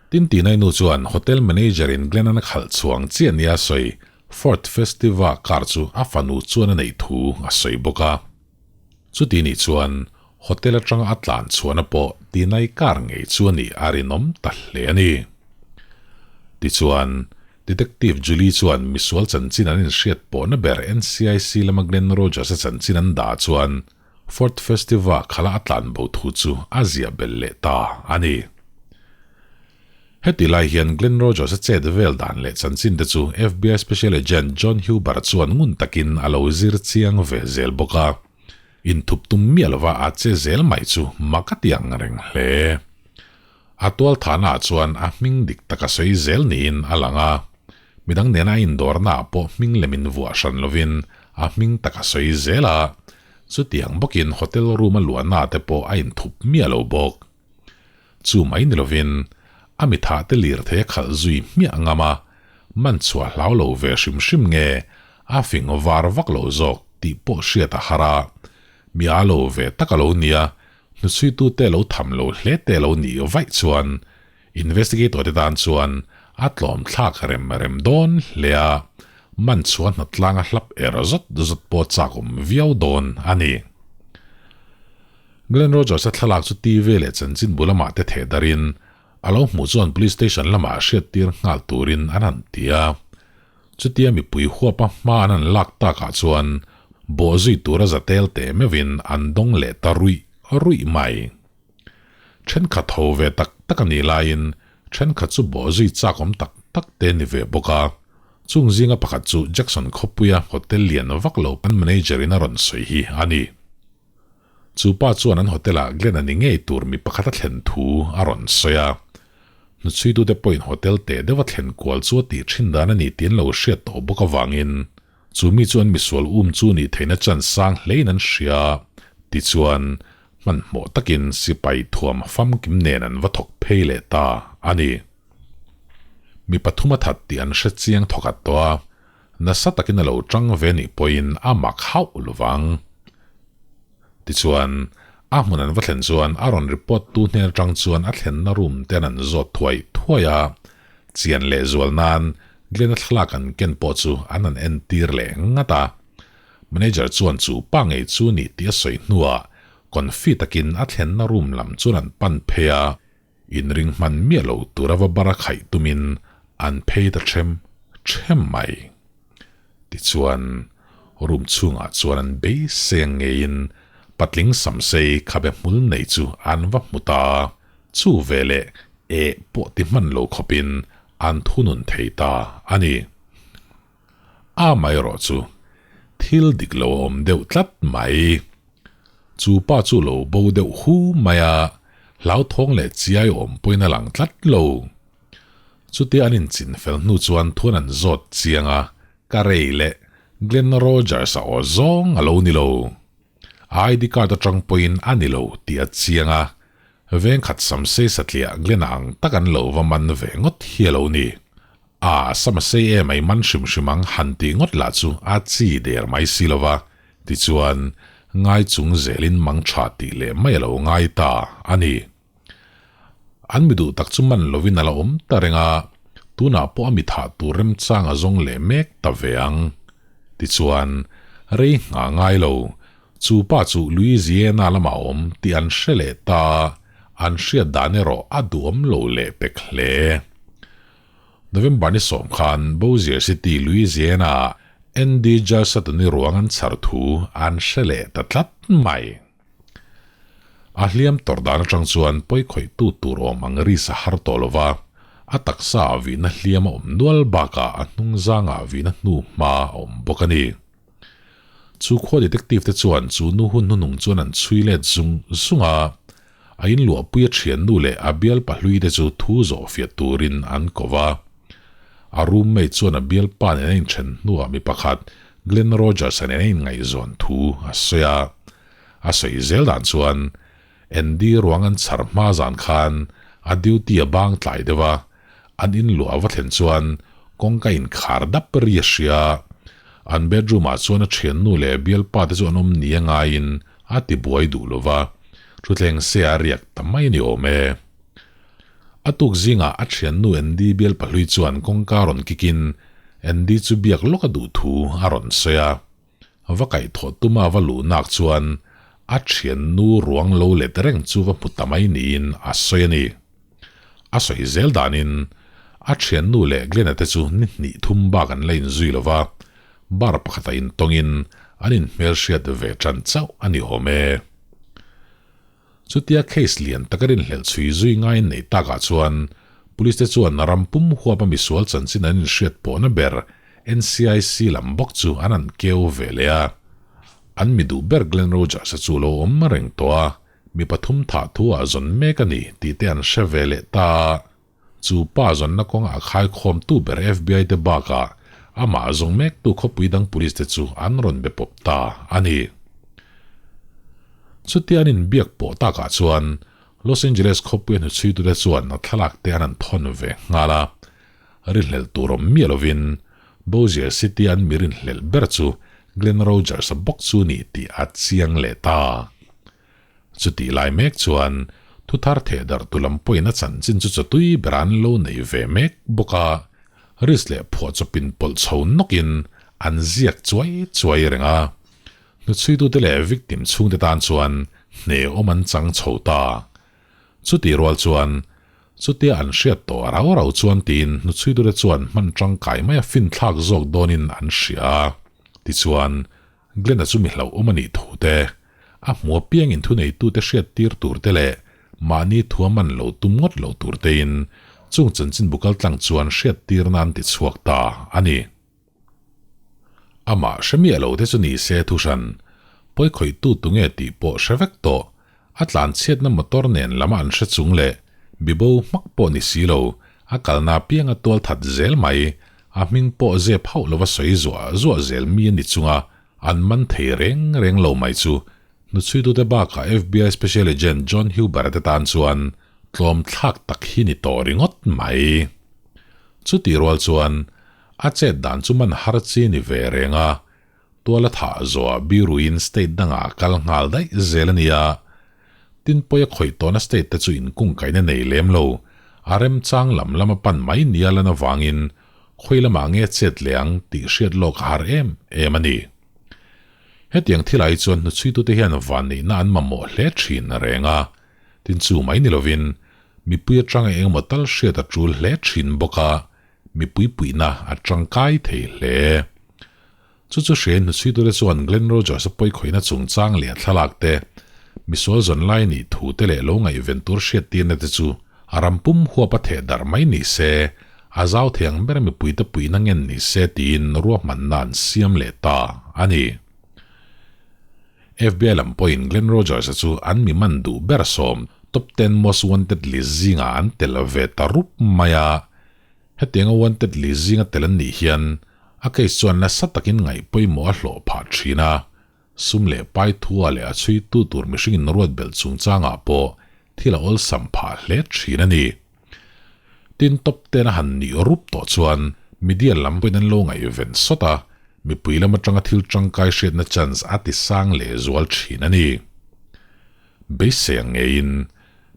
A: Tin Tinai nu chuan hotel manager-in Glenn-an a khalh chhuang chiah nia a sawi Ford Festiva car chu a fanu chuan a neih thu a sawi bawk a. Chuti nih chuan hotel atanga a tlan chhuahna pawh Tinai car ngei chu a nih a rinawm ta hle a ni. Tichuan, Detective Julie chuan misual chanchin an inhriat pawhna ber NCIC lama Glenn Rogers-a chanchin an dah chuan Ford Festiva khala a tlan bo thu chu a ziah belh leh ta a ni. Heti lai hian Glenn Rogers-a chet vel dan leh chanchin te chu FBI Special Agent John Huber chuan ngun takin a lo zir chiang ve zel bawk a. Inthup tum miah lova a che zel mai chu mak a ti ang reng hle. A tualthahna ah chuan a hming dik tak a sawi zel niin a lang a. Midang nena a indawrna ah pawh hming lem in vuah hran lovin a hming tak a sawi zel a. Chutiang bawkin hotel room a luahna ah te pawh a inthup miah lo bawk. Chu mai ni lovin, a mithah te lirthei a khalh zui hmiah ngam a, man chhuah hlau lo ve hrim hrim nge a fing var vak lo zawk tih pawh hriat a har a. Mi a lo ve tak a lo nia, hnuchhuitu te lo tham lo hle te lo nih vaih chuan investigator te tan chuan a tlawm thlak rem rem dawn hle a, man chhuah hnatlang a hlap er zawt zawt pawh chak awm viau dawn a ni. Glenn Rogers-a thlalak chu TV leh chanchinbu lamah te theh darin a lo hmuh chuan police station lamah hriattir nghal turin an han ti a. Chutia mipui huapa hma an han lak takah chuan bawhzui tura za tel teh meuhin an dawng leh ta ruih ruih mai. Thenkhat ho ve tak tak a nih laiin thenkhat chu bawhzui chak awm tak tak te ni ve bawk a. Chung zinga pakhat chu Jackson khawpuia hotel lian vak lo an manager in a rawn sawi hi a ni. Chu pa chuan an hotel-ah Glenn-a ni ngei tur mi pakhat a thlen thu a rawn sawi a. Hnuchhuitute pawhin hotel teh deuh a thlen kual chu a tih thin dan a ni tih an lo hriat tawh bawk avangin chu mi chu an misual um chu nih theihna chan sang hlein an hria. Tichuan, hmanhmawh takin sipai thuam famkim nen an va thawk phei leh ta a ni. Mi pathum a that tih an hre chiang thawkhat tawh a, nasa takin a lo tang ve nih pawhin a mak hauh lovang. Tichuan, a hmun an va thlen chuan a rawn report tu hnen atang chuan a thlenna room te an an zawt thuai thuai a, chian leh zual nan Glenn-a thlalak an ken pawh chu an an entir leh ngat a. Manager chuan chu pa ngei chu ni tih a sawi hnuah confi takin a thlenna room lam chuan an pan phei a, Inring hman miah lo tura va bara khaih tumin an phei ta ṭhem ṭhem mai. Tichuan, room chhungah chuan an beiseng ngeiin patling samsei khabe hmul nei chu an va hmu ta. Chu veleh eh pawh ti hman lo khawpin an thunun thei ta a ni. Amaherawh chu thil dik lo a awm deuh tlat mai. Chu pa chu lo bo deuh hu mai a, hlauthawng leh chiai awm pawhin a lang tlat lo. Chutia an inchin fel hnu chuan thuan an zawt chiang a, ka rei leh Glenn Rogers a aw zawng a lo ni lo. ID card atang pawhin a ni lo tih a chiang a, vengkhat samsei satliah Glenn ang tak an lo va man ve ngawt hi a lo ni. A sam a sei em ai man hrim hrim ang han tih ngawt lah chu a chi der mai si lo va, tichuan ngai chung zelin mang tha tih leh mai a lo ngai ta a ni. An mi duh tak chu man lovin a la awm ta reng a, tunah pawh a mi thah tur remchang a zawng leh mek ta ve ang. Tichuan rei nghah ngai lo, chu pa chu Louisiana lamah a awm tih an hre leh ta, an hriat dan erawh a duhawm lo leh pek hle. November ni sawm khan Bossier City, Louisiana-ah Andy Jalsatoni ruang an chhar thu an hre leh ta tlat mai. A hliam tawrh dan atang chuan pawi khawihtu tur awm ang ri sa har tawh lo va, a taksa ah vihna hliam a awm nual bakah a hnung zangah vihna hnu hma a awm bawk a ni. Chu khua detective te chuan chu nu hun hnuhnung chuan an chhui let zung zung a, a inluahpui a thiannu leh a bial pahlui te chu thu zawh fiah turin an ko va. A roommate chuan a bialpa nen a inthen hnuah mi pakhat Glenn Rogers-a nen a inngaihzawn thu a sawi a. A sawi zel dan chuan Andy ruang an chhar hma zan khan a duty a bang tlai deuh a, an inluah a va thlen chuan kawngka inkhar dap ri a hria. An bedroom ah chuan a thiannu leh bialpa te chu an awm ni a ngaiin a ti buai duh lo va, thutthleng se a riak ta mai a ni awm e. A tuk zingah a thiannu Andy bialpa hlui chuan kawngka rawn kikin Andy chu biak lawk a duh thu a rawn sawi a. Va kaihthawh tuma va luh nak chuan a thiannu ruang lo let reng chu va hmu ta mai niin a sawi a ni. A sawi zel danin a thiannu leh Glenn-a te chu ni hnih thum bak an la inzui lo va, bar pakhatah intawngin an inhmelhriat ve tan chauh a ni awm e. Chutia case lian taka rinhlelh chhui zui ngaiin nei takah chuan Police te chuan ram pum huapa misual chanchin an inhriat pawhna ber NCIC lam bawk chu an an keu ve leh a. An mi duh ber Glenn Rogers-a chu lo awm reng tawh a, mi pathum thah thu ah zawn mek a ni tih te an hre ve leh ta a. Chu pa zawnna kawngah a khaikhawmtu ber FBI te bakah amah zawng mektu khawpui dang police te chu an rawn be pawp ta a ni. Chutia an inbiak pawh takah chuan Los Angeles khawpui a hnuchhuitute chuan a thlalak te an han thawn ve nghal a. Rinhlelh tur awm miah lovin Bossier City an mi rinhlelh ber chu Glenn Rogers-a bawk chu ni tih a chiang leh ta. Chutih lai mek chuan thuthar theh darh tu lam pawhin a chanchin chu chawtui ber an lo nei ve mek bawk a, risk leh phuah chawpin pawlh chho nawkin an ziak chuai chuai reng a. Hnuchhuitute leh victim chhungte tan chuan hne awm an chang chho ta. Chutih rual chuan chutia an hriat tawh rau rau chuan tiin hnuchhuitute chuan hman tangkai maia finthlak zawk dawnin an hria a. Tichuan, Glenn-a chu mi hlauhawm a nih thu te, a hmu apiangin thuneitute hriat tir tur te leh mahni thu a man lo tum ngawt lo tur tein chung chanchinbu kaltlang chuan hriat tir nan ti chhuak ta a ni. Amah hre miah lo te chu ni se thuhran. Pawi khawihtu tunge tih pawh hre vek tawh. A tlanchhiatna motor nen lama an hre chung leh bibo hmak pawh ni si lo, a kalna apianga tual that zel mai, a hming pawh zep hauh lova sawi zuah zuah zel mi a ni chunga an man thei reng reng lo mai chu hnuchhuitute bakah FBI Special Agent John Huber-a te tan chuan tlawm thlak tak hi ni tawh ringawt mai. Chutih rual chuan a chet dan chu man har chi ni ve reng a, Tuala thah zawhah biruin state dangah a kal nghal daih zel a nia. Tin pawi a khawih tawhna state te chu inkungkaihna nei lem lo, a remchang lam lama pan mai nia lan avangin khawi lamah nge chet leh ang tih hriat lawk a har em em a ni. Hetiang thilah hi chuan hnuchhuitute hian vanneihna an mamawh hle thin reng a, tin chu mai ni lovin mipui atanga engemaw tal hriat a tul hle thin bawk a, mipui puihna a tangkai thei hle. Chu chu hriain hnuchhuitute chuan Glenn Rogers-a pawikhawihna chungchang leh a thlalak te, misual zawn lai nih thu te leh lo ngaihven tur hriattirna te chu a ram pum huap a theh darh mai ni se, a zau thei ang ber mipuite puihna ngen ni se tiin ruahmanna an siam leh ta a ni. FBI lam pawhin Glenn Rogers-a chu an mi man duh ber sawm Top Ten Most Wanted list zingah an tel ve ta rup mai a. Hetianga wanted list zinga tel an nih hian a case chuan nasa takin ngaih pawimawh a hlawh phah thin a, sum leh pai thua leh a chhuitu tur mihring inruat belh chungchangah pawh thil a awlsam phah hle thin a ni. Tin, top ten a han nih rup tawh chuan media lam pawhin an lo ngaihven sawt a, mipui lam atanga thil tangkai hriatna chance a ti sang leh zual thin a ni. Beisei ang ngeiin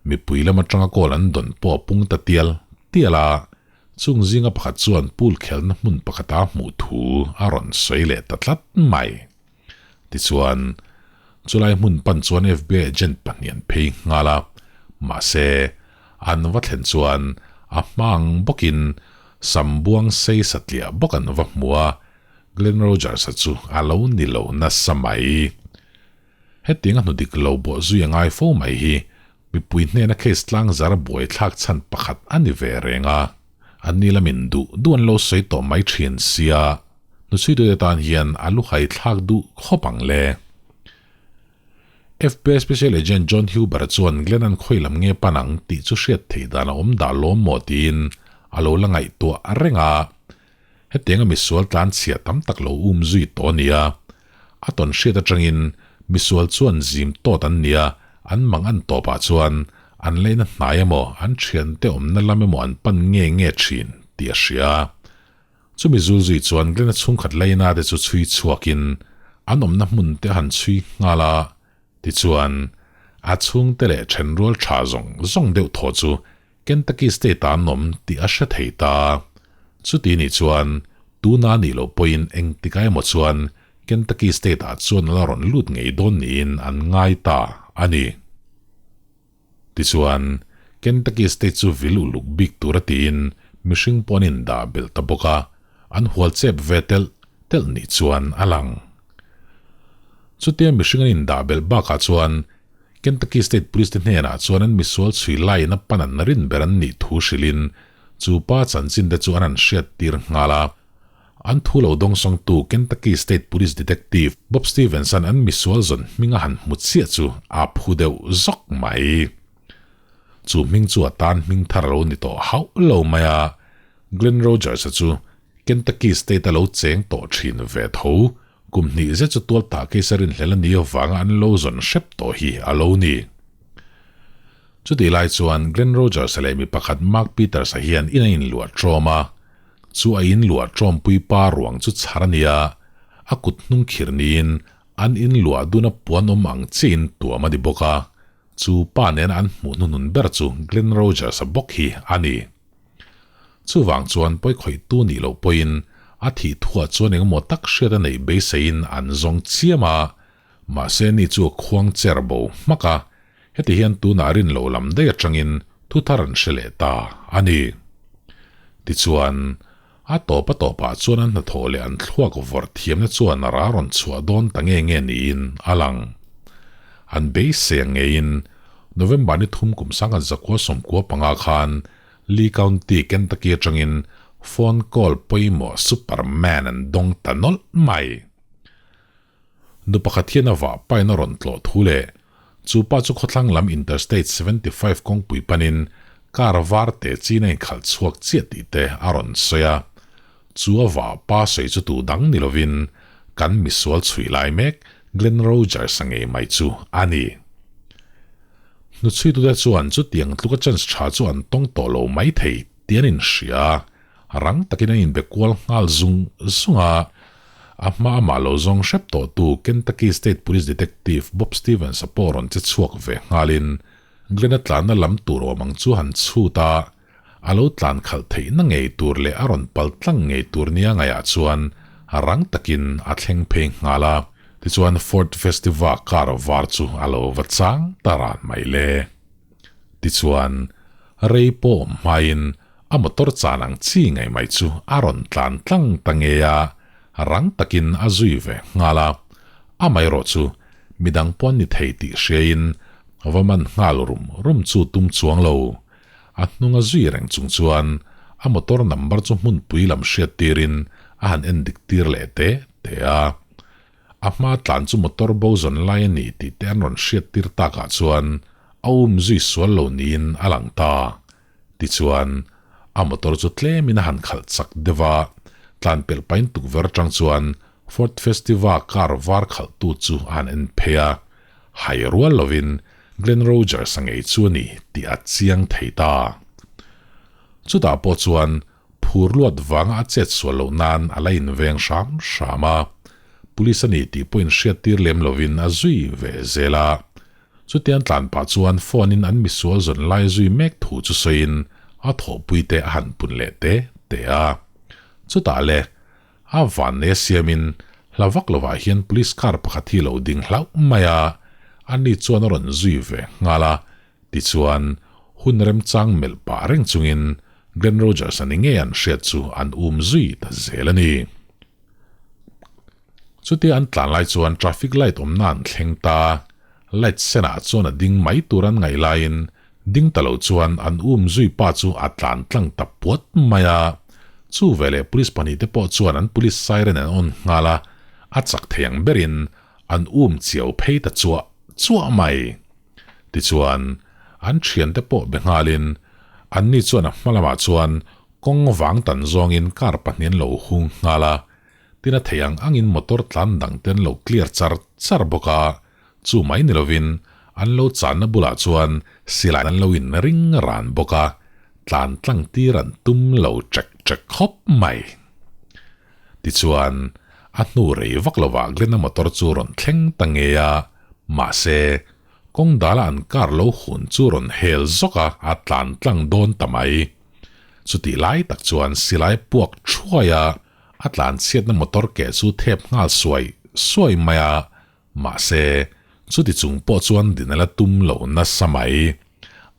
A: mipui lam atanga call an dawn pawh a pung ta tial tial a, chung zinga pakhat chuan pool khelna hmun pakhata hmuh thu a rawn sawi leh ta tlat mai. Tichuan, chulai hmun pan chuan FBI agent pahnih an phei nghal a, mahse, an va thlen chuan a hma ang bawkin sam buang sei satliah bawk an va hmu a, Glenn Rogers-a chu a lo ni lo nasa mai. Hetiang a hnu dik lo bawh zui a ngai fo mai hi mipui hnena case tlang zar buai thlak chhan pakhat a ni ve reng a, an ni lamin duh duh an lo sawi tawh mai thin sia, hnuchhuitute tan hian a luhai thlak duh khawp ang le. FBI Special Agent John Huber chuan Glenn-a'n khawi lam nge pan ang tih chu hriat theih dan a awm dah lawm maw tiin a lo la ngaihtuah reng a, Hetianga misual tlanchhia tam tak lo um zui tawh a nia. A tawn hriat atangin misual chuan zim tawt an nia, an mang an tawpah chuan an leina hnai emaw an thiante awmna lam emaw an pan nge nge thin tih a hria. Chumi zul zui chuan Glenn-a chhungkhat leina te chu chhui chhuakin an awmna hmun te a han chhui nghal a, tichuan a chhungte leh thenrual tha zawng zawng deuh thaw chu Kentucky State ah an awm tih a hre thei ta. Chuti nih chuan tuna nih loh pawhin engtikah emaw chuan Kentucky State ah chuan a la rawn lut ngei dawn niin an ngai ta a ni. Tichuan, Kentucky State chu vil uluk bik tura tiin mihring pawh an indah belh ta bawk a, an hual chep ve telh telh nih chuan a lang. Chutia mihring an indah belh bakah chuan Kentucky State Police te hnenah chuan an misual chhui laiin a pan an rin ber an nih thu hrilhin chu pa chanchin te chu an han hriat tir nghal a. An thu lo dawngsawngtu Kentucky State Police Detective Bob Stevens-a'n an misual zawn hming a han hmu chiah chu a phu deuh zawk mai. Chu hming chu a tan hming thar a lo ni tawh hauh lo mai a, Glenn Rogers-a chu Kentucky State-a lo cheng tawh thin ve tho. Kum hnih zet chu tual tah case a rinhlel a ni avanga an lo zawn hrep tawh hi a lo ni. Chutih lai chuan Glenn Rogers-a leh mi pakhat Mark Peters-a hian in a inluah ṭawm a. Chu a inluah ṭawmpui pa ruang chu chhar a ni a, a kut hnung khir niin an inluah duna puan awm ang chiahin tuam a ni bawk a. Chu pa nena an hmuh hnuhnun ber chu Glenn Rogers-a bawk hi a ni. Chuvang chuan pawikhawihtu nih loh pawhin a thih thuah chuan engemaw tak hriat a neih beiseiin an zawng chiam a, mahse ni chu a khuang cher bo hmak a, heti hian tunah rin loh lam daih atangin thu thar an hre leh ta a ni. Tichuan, a tawp a tawpah chuan an hnathawh leh an thluak vawrh thiamna chuan a ra rawn chhuah dawn ta nge nge niin a lang. An beisei ang ngeiin November ni thum kum sangkhat zakua 95 khan Lee County, Kentucky atangin phone call pawimawh Superman an dawng ta nawlh mai. Nu pakhat hian a vah pain a rawn tlawh thu leh chu pa chu khawthlang lam Interstate 75 kawngpui panin car var teh chin a inkhalh chhuak chiah tih te a rawn sawi a. Chu a vah pa sawi chu tu dang ni lovin kan misual chhui lai mek Glen Rogers-a ngei mai chu a ni. Hnuchhuitute chuan chutiang tluka chance tha chu an tawng tawh lo mai thei tih an inhria a, rang takin an inbe kual nghal zung zung a. A hma amah lo zawng hrep tawhtu Kentucky State Police Detective Bob Stevens-a pawh rawn che chhuak ve nghalin Glenn-a tlanna lam tur awm ang chu han chhut a, a lo tlan khalh theihna ngei tur leh a rawn pal tlang ngei tur nia ngaihah chuan rang takin a thleng phei nghal a. Tichuan Ford Festiva car var chu a lo va chang ta ran mai le. Tichuan rei pawh awm hmain a motor chan ang chi ngei mai chu a rawn tlan tlang ta ngei a, rang takin a zui ve nghal a. Amaherawh chu midang pawh an ni thei tih hriain va man nghal rum rum chu tum chuang lo. A hnunga zui reng chung chuan a motor number chu hmunpui lam hriat tirin a han en dik tir leh te te a. A hma tlan chu motor bo zawn lai a ni tih te an rawn hriat tir takah chuan a um zui sual lo niin a lang ta. Tichuan, a motor chu tlemin a han khalh chak deuh a, tlan pelh pahin tukverh atang chuan Ford Festiva car var khalhtu chu a han en phei a, hai rual lovin Glen Rogers a ngei chu a ni tih a chiang thei ta. Chutah pawh chuan phur luat vanga a chet sual loh nan a la inveng hram hram a, police a ni tih pawh inhriattir lem lovin a zui ve zel a. Chutiang tlan pah chuan phone in an misual zawn lai zui mek thu chu sawiin a thawhpui te a han pun leh te te a. Chutah le, A vanneia siamin hla vak lovah hian police car pakhat hi lo ding hlauh mai a, ani chuan a rawn zui ve nghal a, tichuan hun remchang melh pah reng chungin Glen Rogers-a ni ngei an hriat chu an um zui ta zel a ni. Chutia an tlan lai chuan traffic light awmna an thleng ta, light senah chuan a ding mai tur an ngaih laiin ding ta lo chuan an um zui pa chu a tlan tlang ta puat mai a. Chu veleh police pahnihte pawh chuan an police siren an on nghal a, a chak thei ang berin an um chiau phei ta chuah chuah mai. Tichuan, an thiante pawh be nghalin anni chuan a hma lamah chuan kawng vang tan zawngin car pahnih an lo hung nghal a, Tin a theih ang angin motor tlan dang te an lo clear char char bawk a, chu mai ni lovin an lo channa bulah chuan silai an lo in ring ran bawk a, tlan tlang tir an tum lo chek chek khawp mai. Tichuan, a hnu rei vak lovah Glenn-a motor chu rawn thleng ta ngei a, mahse, kawng dala an car lo hun chu rawn hel zawk a, a tlan tlang dawn ta mai. Chutih lai tak chuan silai puak thuai a, A tlan chhiatna motor ke chu thep nghal suai suai mai a, mahse, chuti chung pawh chuan din a la tum lo nasa mai.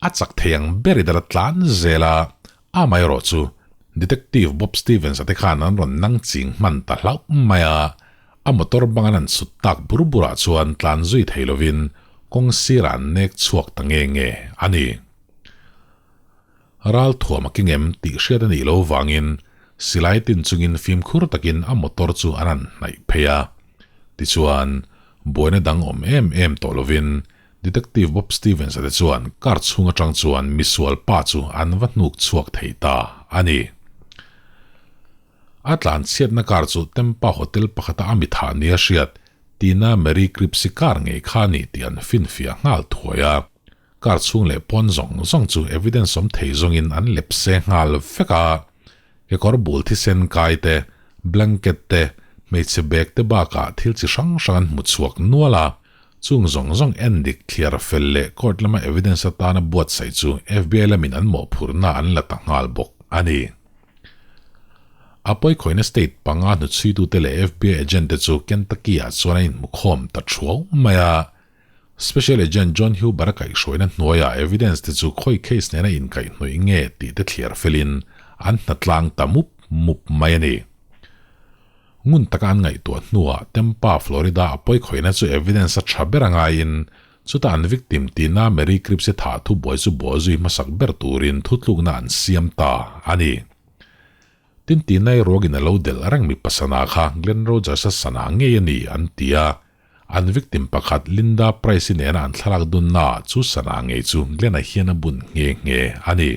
A: A chak thei ang ber in a la tlan zel a, amaherawh chu Detective Bob Stevens-a te khan an rawn nang ching hman ta hlauh mai a, a motor bang an han chhut tak bur burah chuan tlan zui thei lovin kawng sirah an nek chhuak ta nge nge a ni. Ral thuam a keng em tih hriat a nih lo vangin silai tin chungin fimkhur takin a motor chu an han hnaih phei a. Tichuan, buaina dang awm em em tawh lovin Detective Bob Stevens-a te chuan car chhung atang chuan misual pa chu an va hnuk chhuak thei ta a ni. A tlanchhiatna car chu Tampa Hotel pakhata a mithah nia hriat Tina Marie Cripps-i car ngei kha a ni tih an finfiah nghal thuai a. Car chhung leh pawn zawng zawng chu evidence awm thei zawngin an lep se nghal vek a, kekawr bul thisen kai te, blanket te, hmeichhe bag te bakah thil chi hrang hrang an hmu chhuak nual a, chung zawng zawng en dik thliar fel leh court lama evidence atana buatsaih chu FBI lamin an mawhphurhna an la ta nghal bawk a ni. A pawikhawihna state panga hnuchhuitute leh FBI agent te chu Kentucky-ah chuan an inhmukhawm ta thuau mai a, Special Agent John Huber a kaihhruaina hnuaiah evidence te chu khawi case nena inkaihhnawih nge tih te thliar felin an hnatlang ta mup mup mai a ni. Ngun taka an ngaihtuah hnuah Tampa, Florida a pawikhawihna chu evidence a tha ber a ngaiin chutah an victim tina Mary Cripps-i thah thu buai chu buazui hmasak ber turin thutlukna an siam ta a ni. Tin Tina-i ruagin a lo delh reng mi pasana kha Glen Rogers-a sana ngei a ni an ti a. An victim pakhat Linda Price-i nena an thlalak dunnaah chu sana ngei chu Glenn-a hian a bun nghe nghe a ni.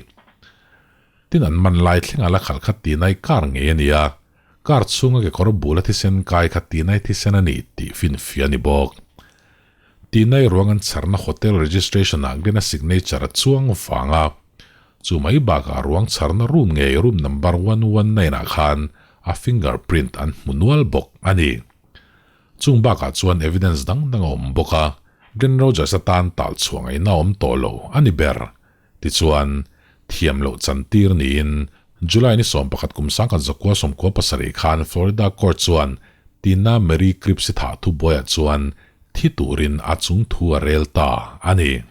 A: Tin an man lai thleng a la khalh kha Tinai car ngei a ni a, car chhunga kekawr bula thisen kai kha Tinai thisen a ni tih finfiah a ni bawk. Tinai ruang an chharna hotel registration-ah Glenn-a signature a chuang vang a, chu mai bakah ruang chharna room ngei room number 119 ah khan a fingerprint an hmu nual bawk a ni. Chung bakah chuan evidence dang dang a awm bawk a, Glenn Rogers atan tal chhuah ngaihna a awm tawh lo a ni ber. Tichuan, thiam loh chantir niin July ni 11 kum 1997 khan Florida court chuan Tina Marie Cripps-i thah thubuaiah chuan thi turin a chung thu a rel ta a ni.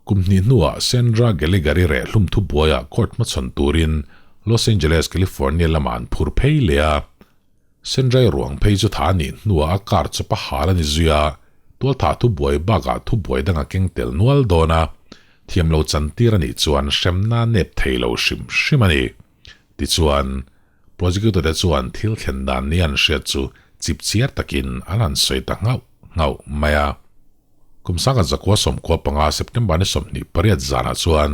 A: Kum hnih hnuah Sandra Gallagher-i rehhlum thubuaiah court hmachhawn turin Los Angeles, California lamah an phur phei leh a. Sandra-i ruang phei chu tha a nih hnuah a car chawp a hal a ni zui a, tualthah thubuai bakah thubuai dang a keng tel nual dawn a, thiam lo chantir a nih chuan hremna nep thei lo hrim hrim a ni. Tichuan, prosecutor te chuan thil thlen dan ni an hriat chu chip chiar takin an han sawi ta nghauh nghauh mai a. Kum 1995 September ni 28 zanah chuan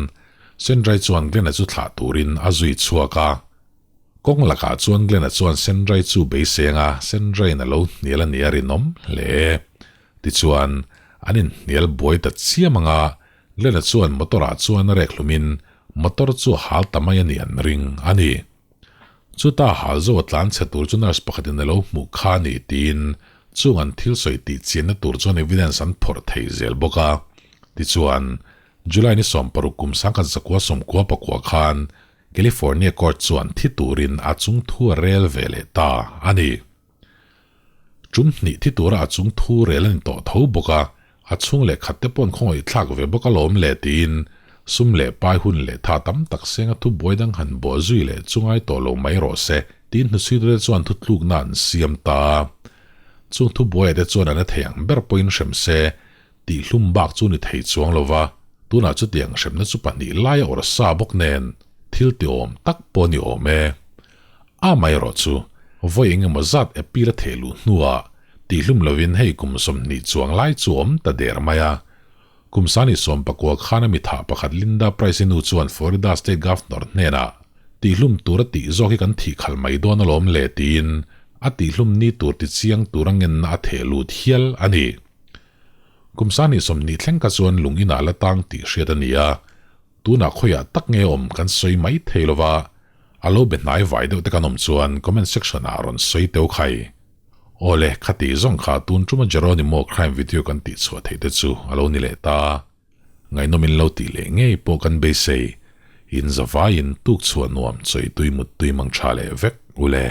A: Sandra-i chuan Glenn-a chu thlah turin a zui chhuak a. Kawng lakah chuan Glenn-a chuan Sendrai chu beiseng a, Sendraiin a lo hnial a nih a rinawm hle. Tichuan, an inhnial buai ta chiam ang a, Glenn-a chuan motor-ah chuan a rek hlumin motor chu a hal ta mai a nih an ring a ni. Chuta hal zo a tlan chhe tur chu nurse pakhatin a lo hmuh kha a ni tiin chung an thil sawi tih chianna tur chuan evidence an phawrh thei zel bawk a. Tichuan, July ni 60 kum 1999 khan California court chuan thi turin a chung thu a rel ve leh ta a ni. Tum hnih thi tura a chung thu rel a ni tawh tho bawk a, a chhung leh khat te pawn khawngaih thlak ve bawk alawm le tiin sum leh pai hun leh tha tam tak senga thu buai dang han bawh zui leh chu ngai tawh lo mai rawh se tiin hnuchhuitute chuan thutlukna an siam ta a. Chung thu buaiah te chuan an a thei ang ber pawhin hrem se Tihhlum bak chu ni thei chuang lo va, tunah chutiang hremna chu pahnih lai a awrh sa bawk nen thil tiawm tak pawh a ni awm e. A amaherawh chu vawi eng emaw zat appeal a theh luh hnuah tihhlum lovin hei kum 20 chuang lai chu a awm ta der mai a. Kum sani 19 khan a mithah pakhat Linda Price-i nu chuan Florida State Governor hnenah tihhlum tur a tih zawk hi kan thih khalh mai dawn alawm le tiin a tihhlum ni tur tichiang tur a ngenna a theh lut hial a ni. Kum sani 20 thleng kha chuan lung inah la tang tih hriat a ni a, tunah khawiah tak nge awm kan sawi mai thei lo va, a lo be hnai vai deuh te kan awm chuan comment section ah rawn sawi teu khai. Awle, khati zawng kha tun tuma Jeronimo crime video kan tih chhuah theih te chu a lo ni leh ta. Ngaihnawm in lo tih leh ngei pawh kan beisei, in zavaiin tuk chhuah nuam chawi tui mut tui mang tha leh vek ule.